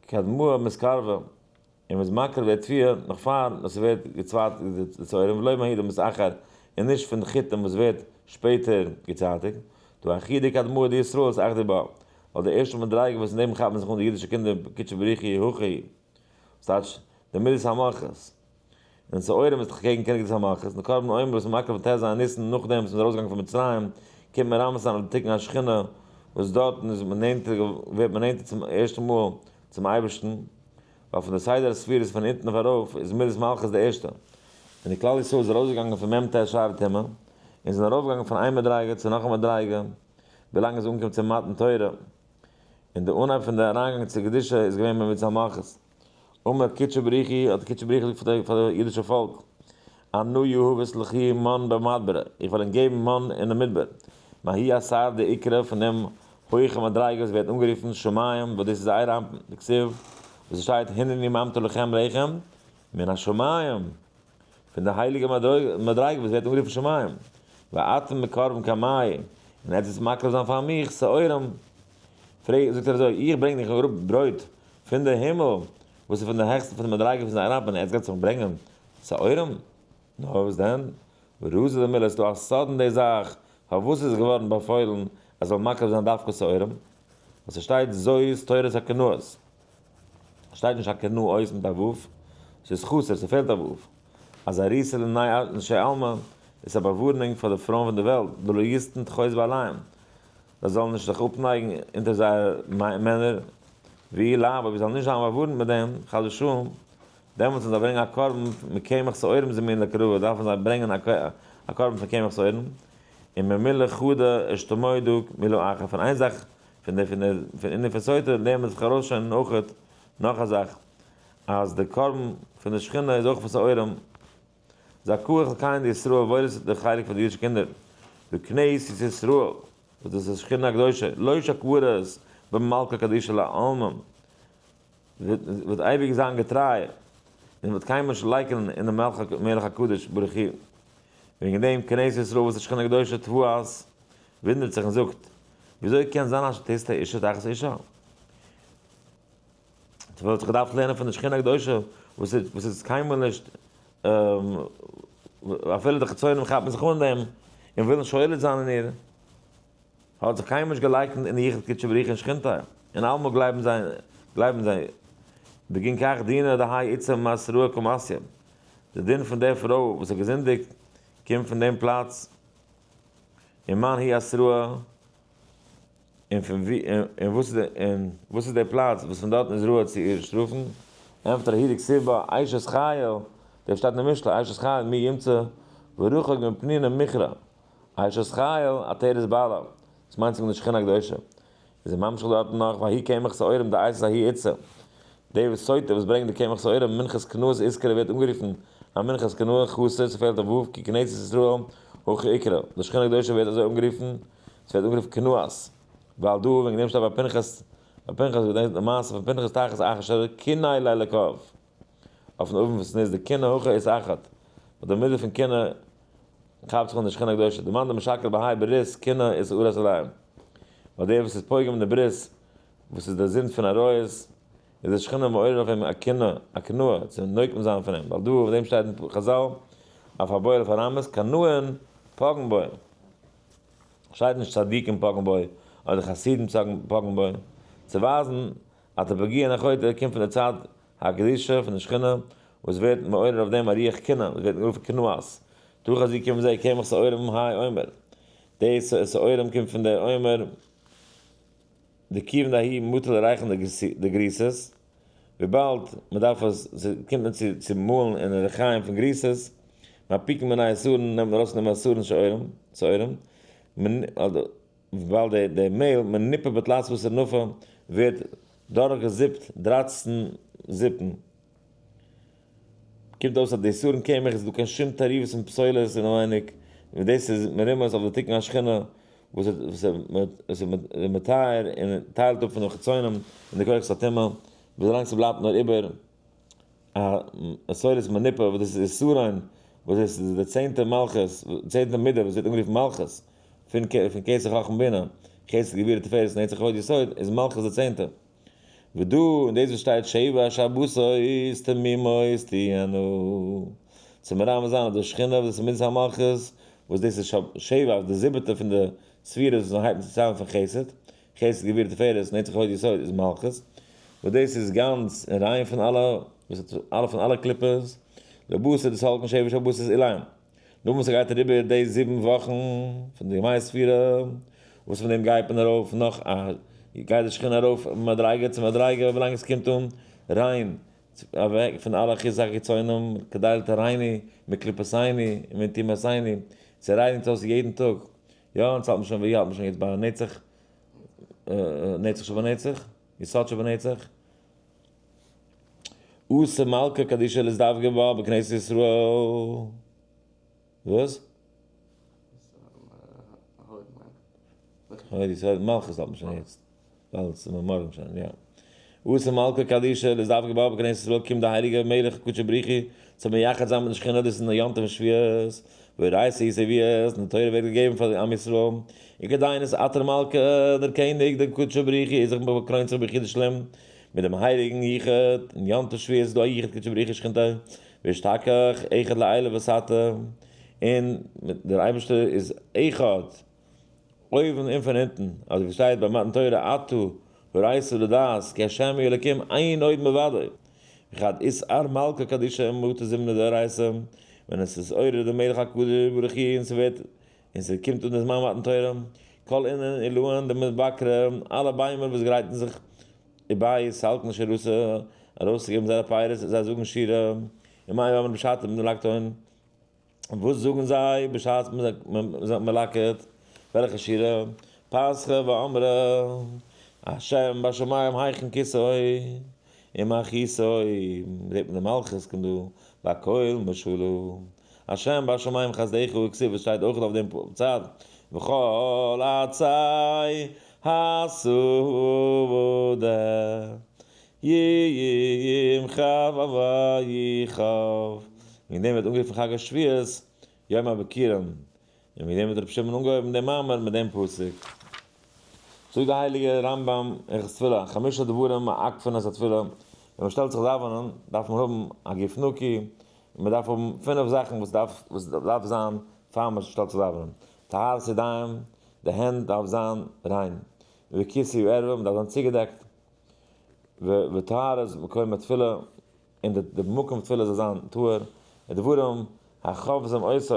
קדמאה מתקרבא, און מ'איז מקריב די תבואה נאך פאר עס ווערט געצייטיגט די שעורים, ולא מהאי דמתאחר, און נישט פון חיטים וואס ווערט שפעטער געצייטיגט, דהא ההיא דקדמאה דישראל אתאחדו בה, ווייל די ערשטע מדריגה וואס אין דעם כאפן זיך אן די אידישע קינדער קודשא בריך הוא הכי, ס'טייטש די מידת המלכות. און שעורים איז דאך קעגן כנגד המלכות, און קרבן עומר וואס מ'מקריב אויף ט"ז ניסן נאכדעם וואס מ'איז ארויסגעגאנגען פון מצרים, קומט מרמז זיין אויף די תיקון השכינה, וואס דארטן איז מען נענטער ווערט מען נענטער צום ערשטן מאל צום אייבערשטן, ווייל פון די סדר הספירות פון אונטן אויף ארויף איז מידת מלכות די ערשטע. און די כלל ישראל איז ארויסגעגאנגען פון מ"ט שערי טומאה, און זענען ארויפגעגאנגען פון איין מדריגה צו נאך א מדריגה, ווילאנג עס איז אנגעקומען צו מתן תורה. און די אנהייב פון די אריינגאנג צו קדושה איז געווען במידת המלכות. אמר קודשא בריך הוא, האט קודשא בריך הוא געזאגט פאר די אידישע פאלק, אנא יהבת לכו מן במדברא, איך וועל ענק געבן מן אין די מדבר, מהאי אתר דאיקרי פון דעם הויכע מדריגה וואס ווערט אנגערופן שמים, וואס דאס איז זייער אנפין, דכתיב, וואס עס שטייט הנני ממטיר לכם לחם מן השמים, פון די הייליגע מדריגה וואס ווערט אנגערופן שמים, ואתם מקרבים קמאי, און עטס וועטס מקריב זיין פאר מיך שעורים. פרעג, זאגט ער אזוי, איך ברענג דיך אראפ ברויט פון די הימל, וואס איז פון די העכסטע פון די מדריגה פון זייער אראפ, און עטס גייטס מיך ברענגען שעורים? נאר וואס דען? ורזא דמילה, ס'איז דא א סוד אין די זאך, פארוואס איז געווארן באפוילן ער זאל מקריב זיין דווקא שעורים? ווייל ס'שטייט זאת תורת הקנאות. שטייט נישט הקנאות מיט א ו', ס'איז חסר, ס'פעלט א ו'. אז ארוסה לנשי עלמא איז א באווארענונג פאר די פרויען פון די וועלט, דלא ישטון טחות בעליהם, זיי זאלן נישט זיך אפנייגן אונטער זייערע מענער, ואי לאו, אויב זיי זאלן נישט זיין באווארנט מיט דעם, חס ושלום, דעמאלטס ווען זיי ברענגען א קרבן מקמח שעורים זמין להקרבה, דארפן זיי ברענגען א קרבן פון קמח שעורים, און ממילה חדא אשתמודע מילה אחת, פון איין זאך פון די פון די פון ענין פון סוטה לערנט מען זיך ארויס שוין אויכעט נאך א זאך אז די קרבן פון די שכינה איז אויך פון שעורים זכאה חלקיהן דישראל וואויל איז די חלק פון די אידישע קינדער וכנסת ישראל וואס דאס איז שכינה הקדושה לא שקרת במלכא קדישא לעלמא וועט אייביג זיין געטריי און וועט קיינמאל נישט לייקענען אין דעם מלך הקדוש ברוך הוא וועגן דעם כנסת ישראל וואס איז שכינה קדושה תבואת וואונדערט זיך און זאגט, וויאזוי קען זיין אשר תשטה אשה תחת אישה? ס'וואלט זיך געדארפט לערנען פון די שכינה הקדושה וואס איז וואס איז קיינמאל נישט אפילו די חיצונים כאפן זיך אן דעם און ווילן שולט זיין אין איר, האט זיך קיינמאל נישט געלייקנט אין די יחוד קודשא בריך און שכינתא, און אלעמאל גלייבן זיי גלייבן זיי בגין כך דינא דהאי איתתא מאתרא קא מתיא, די דין פון דער פרוי וואס האט געזינדיגט קומט פון דעם פלאץ. און מאן היא אתרא, און פון ווי, און וואס איז די, און וואס איז די פלאץ וואס פון דארטן איז ראוי צו איר שטראפן? ענטפערט ער ההיא דכתיב בה אשת חיל, דער שטייט אין משלי, אשת חיל מי ימצא ורחוק מפנינה מכרה, אשת חיל עטרת בעלה, דאס מיינט זיך די שכינה הקדושה, איז ער ממשיך דארטן נאך ויהי קמח שעורים דאייתית ההיא איתתא, די וואס סוטה וואס ברענגט די קמח שעורים מנחת קנאות אתקרי ווערט אנגערופן א מנחת קנאה חסר ס'פעלט א ו' כי כנסת ישראל הכי איקרי, די שכינה הקדושה ווערט אזוי אנגערופן, ס'ווערט אנגערופן קנאות, ווייל דא וועגן דעם שטייט ביי פנחס, ביי פנחס געדענקט די מעשה פון פנחס תחת אחת קינאי לאלקיו, אויפן אופן וואס ס'איז די קנאה הכי איז אחת, ווייל די מידה פון קנאה כאפט זיך אן די שכינה הקדושה, די מאן דמשקר בהאי ברית קנאה איז ארס עליהם, ווייל דער וואס איז פוגם אין די ברית וואס איז דער זינד פון עריות, איז די שכינה מעורר אויף אים א קנאה, א קנאה, צו נוקם זיין פון אים, ווייל דא אויף דעם שטייט אין חזל, אויף א בויער אויף אראמית, קנאין פוגעין בו. שטייט נישט צדיקים פוגעין בו, אדער חסידים פוגעין בו. צו ווייזן אז די פגיעה אין החוטא קומט פון די צד הקדושה פון די שכינה, וואס ווערט מעורר אויף דעם א רוח קנאה, וואס ווערט גערופן קנאות. תא חזי קומט זה קמח שעורים האי עומר. די שעורים קומט פון די עומר, דכיון דההיא מטא לריחן דגריסות, וויבאלד מען דארף עס, קומט מען צו צו מאלן אין ריחיים פון גריסות, מפיקין מיניה עשרון, נעמט מען ארויס פון דעם עשרון שעורים, שעורים, וויבאלד די די מעהל מנופה בתלת עשר נפה ווערט דורכגעזיפט 13 זיפן, קומט אויס אז די שערין קמח איז דא קיין שום תערובות און פסולת אינעווייניג, און דאס איז מרומז אויף די תיקון השכינה וואס איז מטהר און טיילט אפ פון די חיצונים און די כוחות הטומאה, וויזאלאנג ס'בלייבט נאר איבער א סולת מנופה וואס דאס איז יסורין, וואס דאס איז די צענטע מלכות, צענטע מידה וואס ווערט אנגערופן מלכות, פון כתר חכמה בינה, חסד גבורה תפארת נצח הוד יסוד, איז מלכות די צענטע. ודא, און דאס וואס שטייט שבע שבתות תמימות תהיינה, צו מרמז זיין אויף די שכינה וואס איז מידת המלכות, וואס דאס איז שבע, די זיבעטע פון די ספירות וואס מען הייבט אן צו ציילן פון חסד, חסד גבורה תפארת נצח הוד יסוד איז מלכות, וואס דאס איז גאנץ און ריין פון אלע, וואס האט אלע פון אלע קליפות, לבשר דסלקין שבע שבתות אלין. נאך וואס ס'גייט אריבער די 7 וואכן פון די ימי ספירה, וואס פון דעם גייט מען ארויף נאך א, גייט די שכינה ארויף מדריגה צו מדריגה ווילאנג עס קומט אן ריין, אוועק פון אלע אחיזה החיצונים, כדי לטהרנו מקליפתנו ומטומאתנו, ס'רייניגט אויס יעדן טאג, יא, אונז האלט מען שוין, ווי האלט מען שוין יעצט ביי נצח, נצח שבנצח, יסוד שבנצח. אתא מלכא קדישא לאזדווגא בה בכנסת ישראל. וואס? הוד יסוד מלכות האלט מען שוין יעצט. ווייל עס איז מארגן שוין, יא. אתא מלכא קדישא לאזדווגא בה בכנסת ישראל קומט די הייליגע מלך קודשא בריך הוא צו מייחד זיין מיט די שכינה דאס איז אין יום טוב שבועות ואורייתא איתהביה און די תורה ווערט געגעבן פאר עם ישראל וכדין אתער מלכא דער קעניג דער קודשא בריך הוא איז זיך באקרוינט זיך ביחודא שלים מיט דעם הייליגן יחוד, אין יום טוב שבועות איז דא א יחוד קודשא בריך הוא ושכינתיה ואשתכח אחד לעילא ותתא, און דער אייבערשטער איז אחד אויבן און פון אונטן, אזוי ווי שטייט ביי מתן תורה אתה הראת לדעת כי השם הוא אלקים אין עוד מלבדו, וכד אתער מלכא קדישא עם מטא זימנא דאורייתא, ווען עס איז אורו דער מלך הקדוש ברוך הוא און ס'ווערט און ס'קומט אן די זמן מתן תורה, כל אינון אילאין דמתבקרי, אלע ביימער וואס גרייטן זיך איבעי סלקין שירתא ארויסצוגעבן זייערע פירות, זיי זאגן שירה, ומאי אמרי בשעתא דמלקטין, וואס זאגן זיי בשעת מ'לקט, וועלכע שירה? פתחא ואמרה, השם בשמים היכן כסאו ומלכותו, מ'זעט מיט די מלכות קומט דא, בכל משלה, השם בשמים חסדך וכתיב וואס שטייט אויך אויף דעם צד, וכל עצי השדה ימחאו ויכאב. וועגן דעם ווערט אנגערופן חג השבועות יום הביכורים, און וועגן דעם האט רבי שמעון אנגעהויבן דעם מאמר מיט דעם פסוק. זאגט דער הייליגער רמב ם הלכות תפילה, חמשה דברים מעכבין את התפילה, ווען מען שטעלט זיך דאווענען דארף מען האבן א גוף נקי, און מען דארף האבן פינף זאכן וואס דארף וואס דארף זיין פאר מען שטעלט זיך דאווענען, טהרת ידיים, די הענט דארף זיין ריין, וכיסוי ערווה, מען דארף זיין צוגעדעקט, וטהרת מקום התפילה, און די מקום תפילה זאל זיין טהור, ודברים החופזים אותו,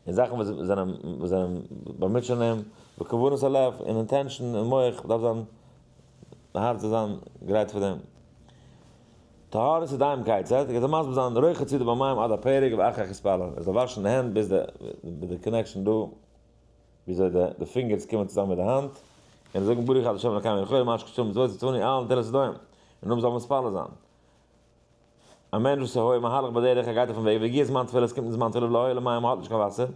און זאכן וואס זענען וואס זענען באמוטשען אים, וכוונת הלב, און intention אין מח דארף זיין, די הארץ זאל זיין גרייט פאר דעם. טהרת ידיים כיצד, גייט ער מסביר זיין, רוחץ ידו במים עד הפרק ואחר כך יתפלל, ער זאל וואשן די הענט ביז די connection דא, וויאזוי די פינגערס קומען צוזאמען מיט די האנט, און זאגן ברוך אתה ה' אלקינו מלך העולם אשר קדשנו במצוותיו וצונו על נטילת ידיים, און נאכדעם זאל מען מתפלל זיין. א מענטש וואס איז היה מהלך בדרך, ער גייט אויפן וועג, והגיע זמן תפילה, עס קומט זמן תפילה ולא היה לו מים, האט נישט קיין וואסער,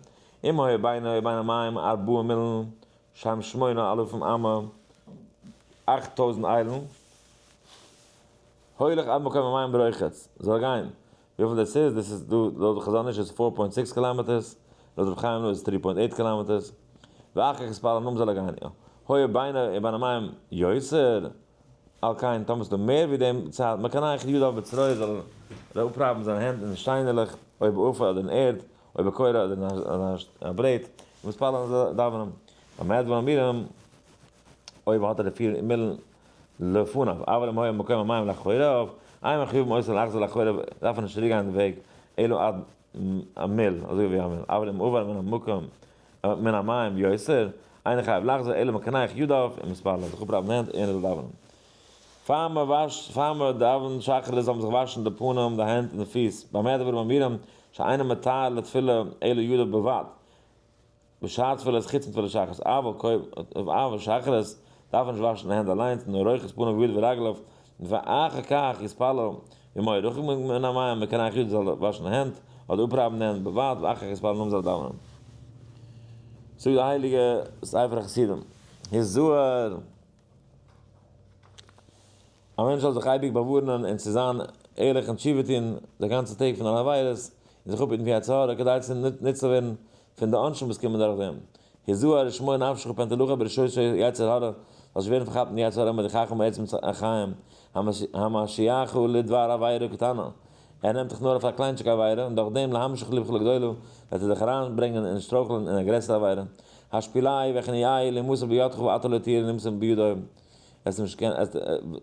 אם היה בינו ובין המים ארבעה מילין, שהם שמונה אלפים אמה, 8000 איילן, הולך עד מקום המים ורוחץ, זאל ער גיין, וויפיל דאס איז, דאס איז דא, לויט די חזון איש איז 4.6 קילאמעטערס, לויט רבי חיים נאה איז 3.8 קילאמעטערס, ואחר כך יתפלל, נאכדעם זאל ער גיין, היה בינו ובין המים יותר. על כן, טאמער ס'איז דא מער ווי דעם צייט, מקנח ידיו בצרור זאל ער אפרייבן זיינע הענט אין שטיינערלעך, או בעפר אדער אין ערד, או בקורה אדער אין א ברעט, ומתפלל און זאל דאווענען. במה דברים אמורים, אויב האט ער די פיר מילן לפניו, אבל אם היה מקום המים לאחוריו, אין מחויבים אותו לחזור לאחוריו, דארף ער נישט צוריק גיין די וועג, אלא עד א מיל, אזוי ווי א מיל, אבל אם עבר מן המקום, מן המים יותר, אינו חייב לחזור אלא מקנח ידיו ומתפלל, זיך אפרייבן די הענט און ער זאל דאווענען. פאר מען וואשט, פאר מען דאווענט שחרית זאל מען זיך וואשן די פנים, די הענט און די פיס, במה דברים אמורים, שאינו מטהר לתפילה אלא ידיו בלבד. בשעת תפילה איז חוץ מתפילת שחרית, אבל אבל שחרית דארף מען נישט וואשן די הענט אליינס, נאר רוחץ פניו וידיו ורגליו, ואחר כך יתפלל, ואם היה רחוק מן המים מקנח ידיו זאל וואשן די הענט, אדער אפרייבן די הענט בלבד, ואחר כך יתפלל נאכדעם זאל ער דאווענען. זאגט די הייליגע ספר החסידים, היזהר. א מענטש זאל זיך אייביג באווארענען און צו זיין ערליך און תשובה טון די גאנצע טעג פון אלע עבירות, און זיך אפהיטן פון יצר הרע כדי צו ניצול ווערן פון די עונשים וואס קומען דורך דעם. היזהר ושמור נפשך פן תלכד ברשות יצר הרע, זאלסט נישט ווערן פארכאפט אין די יצר הרע מדיחך מעצם החיים, המשיכך לדבר עבירה קטנה, ער נעמט דיך נאר אויף א קליינטשיק עבירה, און דורך דעם להמשיך לבך לגדולה, וועט ער דיך אריינברענגען און שטרויכלען אין א גרעסערע עבירה. השפילהו והכניעהו להימסר בידך ואתה לא תהיה נמסר בידו. וועסט נישט קענען,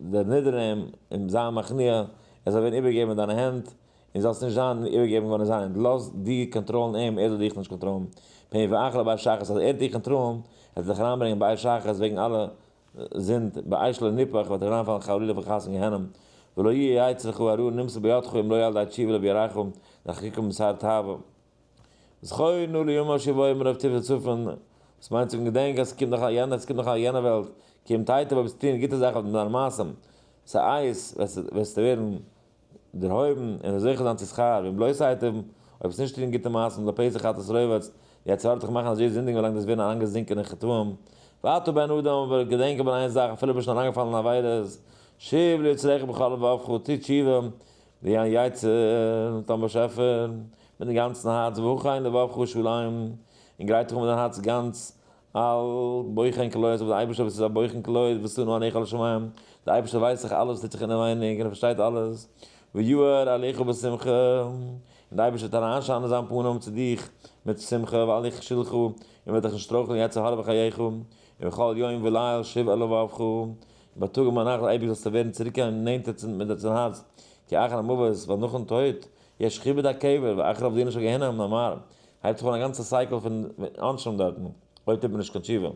דערנידערן אים און זיין מכניע, ער זאל ווערן איבערגעגעבן אין דיינע הענט, און זאלסט נישט זיין איבערגעגעבן געווארן אין זיינע הענט, לאז דיר קאנטראלן אים, ער זאל דיך נישט קאנטראלן, פן יביאך לבאר שחת, אז ער וועט דיך קאנטראלן, וועט ער דיך אריינברענגען באר שחת וועגן אלע זינד, באש לא ניפח, וועט ער אריינפאלן חלילה וחס אין גיהנום, ולא יהיה יצרך הרע נמסר בידך אם לא על ידי תשובה לבירך, דחיקה מבשר תאווה. זכור נא ליום אשר יבואו מרוב טוב צפון, וואס מיינט זאגן געדענק אז ס'קומט נאך א יענע, ס'קומט נאך א יענע וועלט, כי אם תיטיב אויב וועסטו טון גוטע זאכן מיט דיינע מעשים, שאת, וועסטו ווערן דערהויבן און זוכה זיין צו שכר, ואם לא תיטיב, אויב וועסטו נישט טון גוטע מעשים, לפתח חטאת רובץ, די יצר הרע וועט דיך מאכן אזוי זינדיגן ווילאנג דו וועסט ווערן אריינגעזינקען אין חטאים. ואתה בן אדם, אבער געדענק אבער איין זאך, אפילו ביסט שוין אריינגעפאלן אין עבירות, שוב ליוצרך בכל לבבך, טו תשובה, ווי א יצר מיט א באשעפער, מיטן גאנצן הארץ, והכן לבבך שלם, און גרייט דיך אן מיט דיין הארץ גאנץ, אל בוחן כליות, אויף די אייבערשטער וואס איז א בוחן כליות, ושנא עיניך אל השמים, די אייבערשטער ווייסט דאך אלעס וואס טוט זיך אינעווייניג און ער פארשטייט אלעס, ויאר עליך בשמחה, און די אייבערשטער וועט אריינשיינען זיין פנים צו דיך מיט שמחה, ואל יכשלך, און וועט דיך נישט שטרויכלען יצר הרע בחייך, ובכל יום וליל שוב אל לבבך, בייטאג און ביינאכט אייביג זאלסטו ווערן צוריקקערן נענטער צו מיט דיין הארץ, כי אחר המוות, ווייל נאכן טויט, יש חיבוט הקבר, ואחריו דינה של גיהנום, נאמר, הייבט זיך אן א גאנצע cycle פון עונשים דארטן, אויב טוט מען נישט קיין תשובה.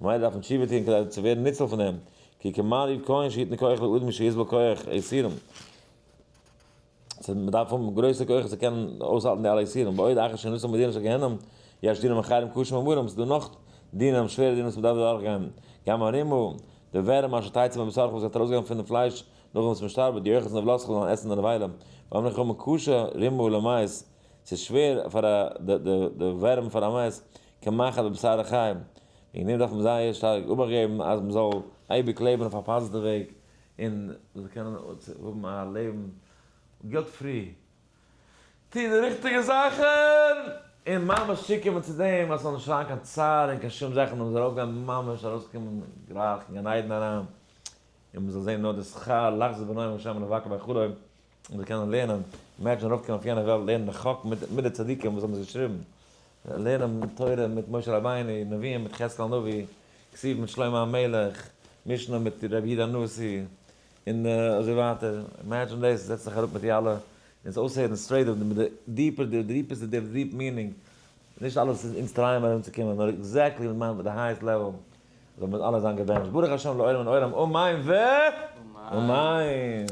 ממילא דארף מען תשובה טון כדי צו ווערן ניצול פון דעם, כי כמעריב כהן שיתן כח לאדם שיסבול כח היסורים. ס'איז מ'דארף האבן גרויסע כוחות צו קענען אויסהאלטן די אלע יסורים, ועוד אחר שנתן בדינה של גיהנום, יש דינים אחרים קשים ומרים, ס'איז דא נאך דינים, שווערע דינים וואס מ'דארף דורכגיין, גם הרימה, די ווערים אשר תצא מבשרך וואס וועט ארויסגיין פון די פלייש נאכדעם וואס מ'שטארבט, די יוחסין נבלתך זאלן עסן די נבילה, ואמרו חכמים קשה רימה למת, ס'איז שווער פאר א די ווערים פאר א מת, כמחט בבשר החי, וועגן דעם דארף מען זייער שטארק אבאכט געבן אז מ'זאל אייביג לעבן אויף א פאזיטיוו וועג, און זאל קענען האבן א לעבן guilt free, טון די ריכטיגע זאכן, און ממש צוקומען צו דעם אז ס'זאל נישט זיין קיין צער און קיין שום זאכן, נאר מ'זאל ארויפגיין ממש ארויסקומען גלייך אין גן עדן אריין, און מ'זאל זען נאר די שכר לחזור בנועם השם ולבקר בהיכלו, און מ'זאל קענען לערנען, imagine ארויפקומען אויף יענע וועלט לערנען די חק מיט די צדיקים וואס האבן עס געשריבן, לערנען תורה מיט משה רבינו, נביאים מיט חזקאל הנביא, כתובים מיט שלמה המלך, משנה מיט רבי יהודה הנשיא, און אזוי ווייטער, imagine דאס, זעץ זיך אראפ מיט די אלע, און עס אויסהערן straight up מיט די deeper, די דיפעסטע deep deep meaning, נישט אלעס איז אונז טרייען ארום צו קומען, נאר exactly מיט די highest level, זאל מיר אלע זיין געבענטשט, ברוך השם לעולם ועולם, אמן ואמן!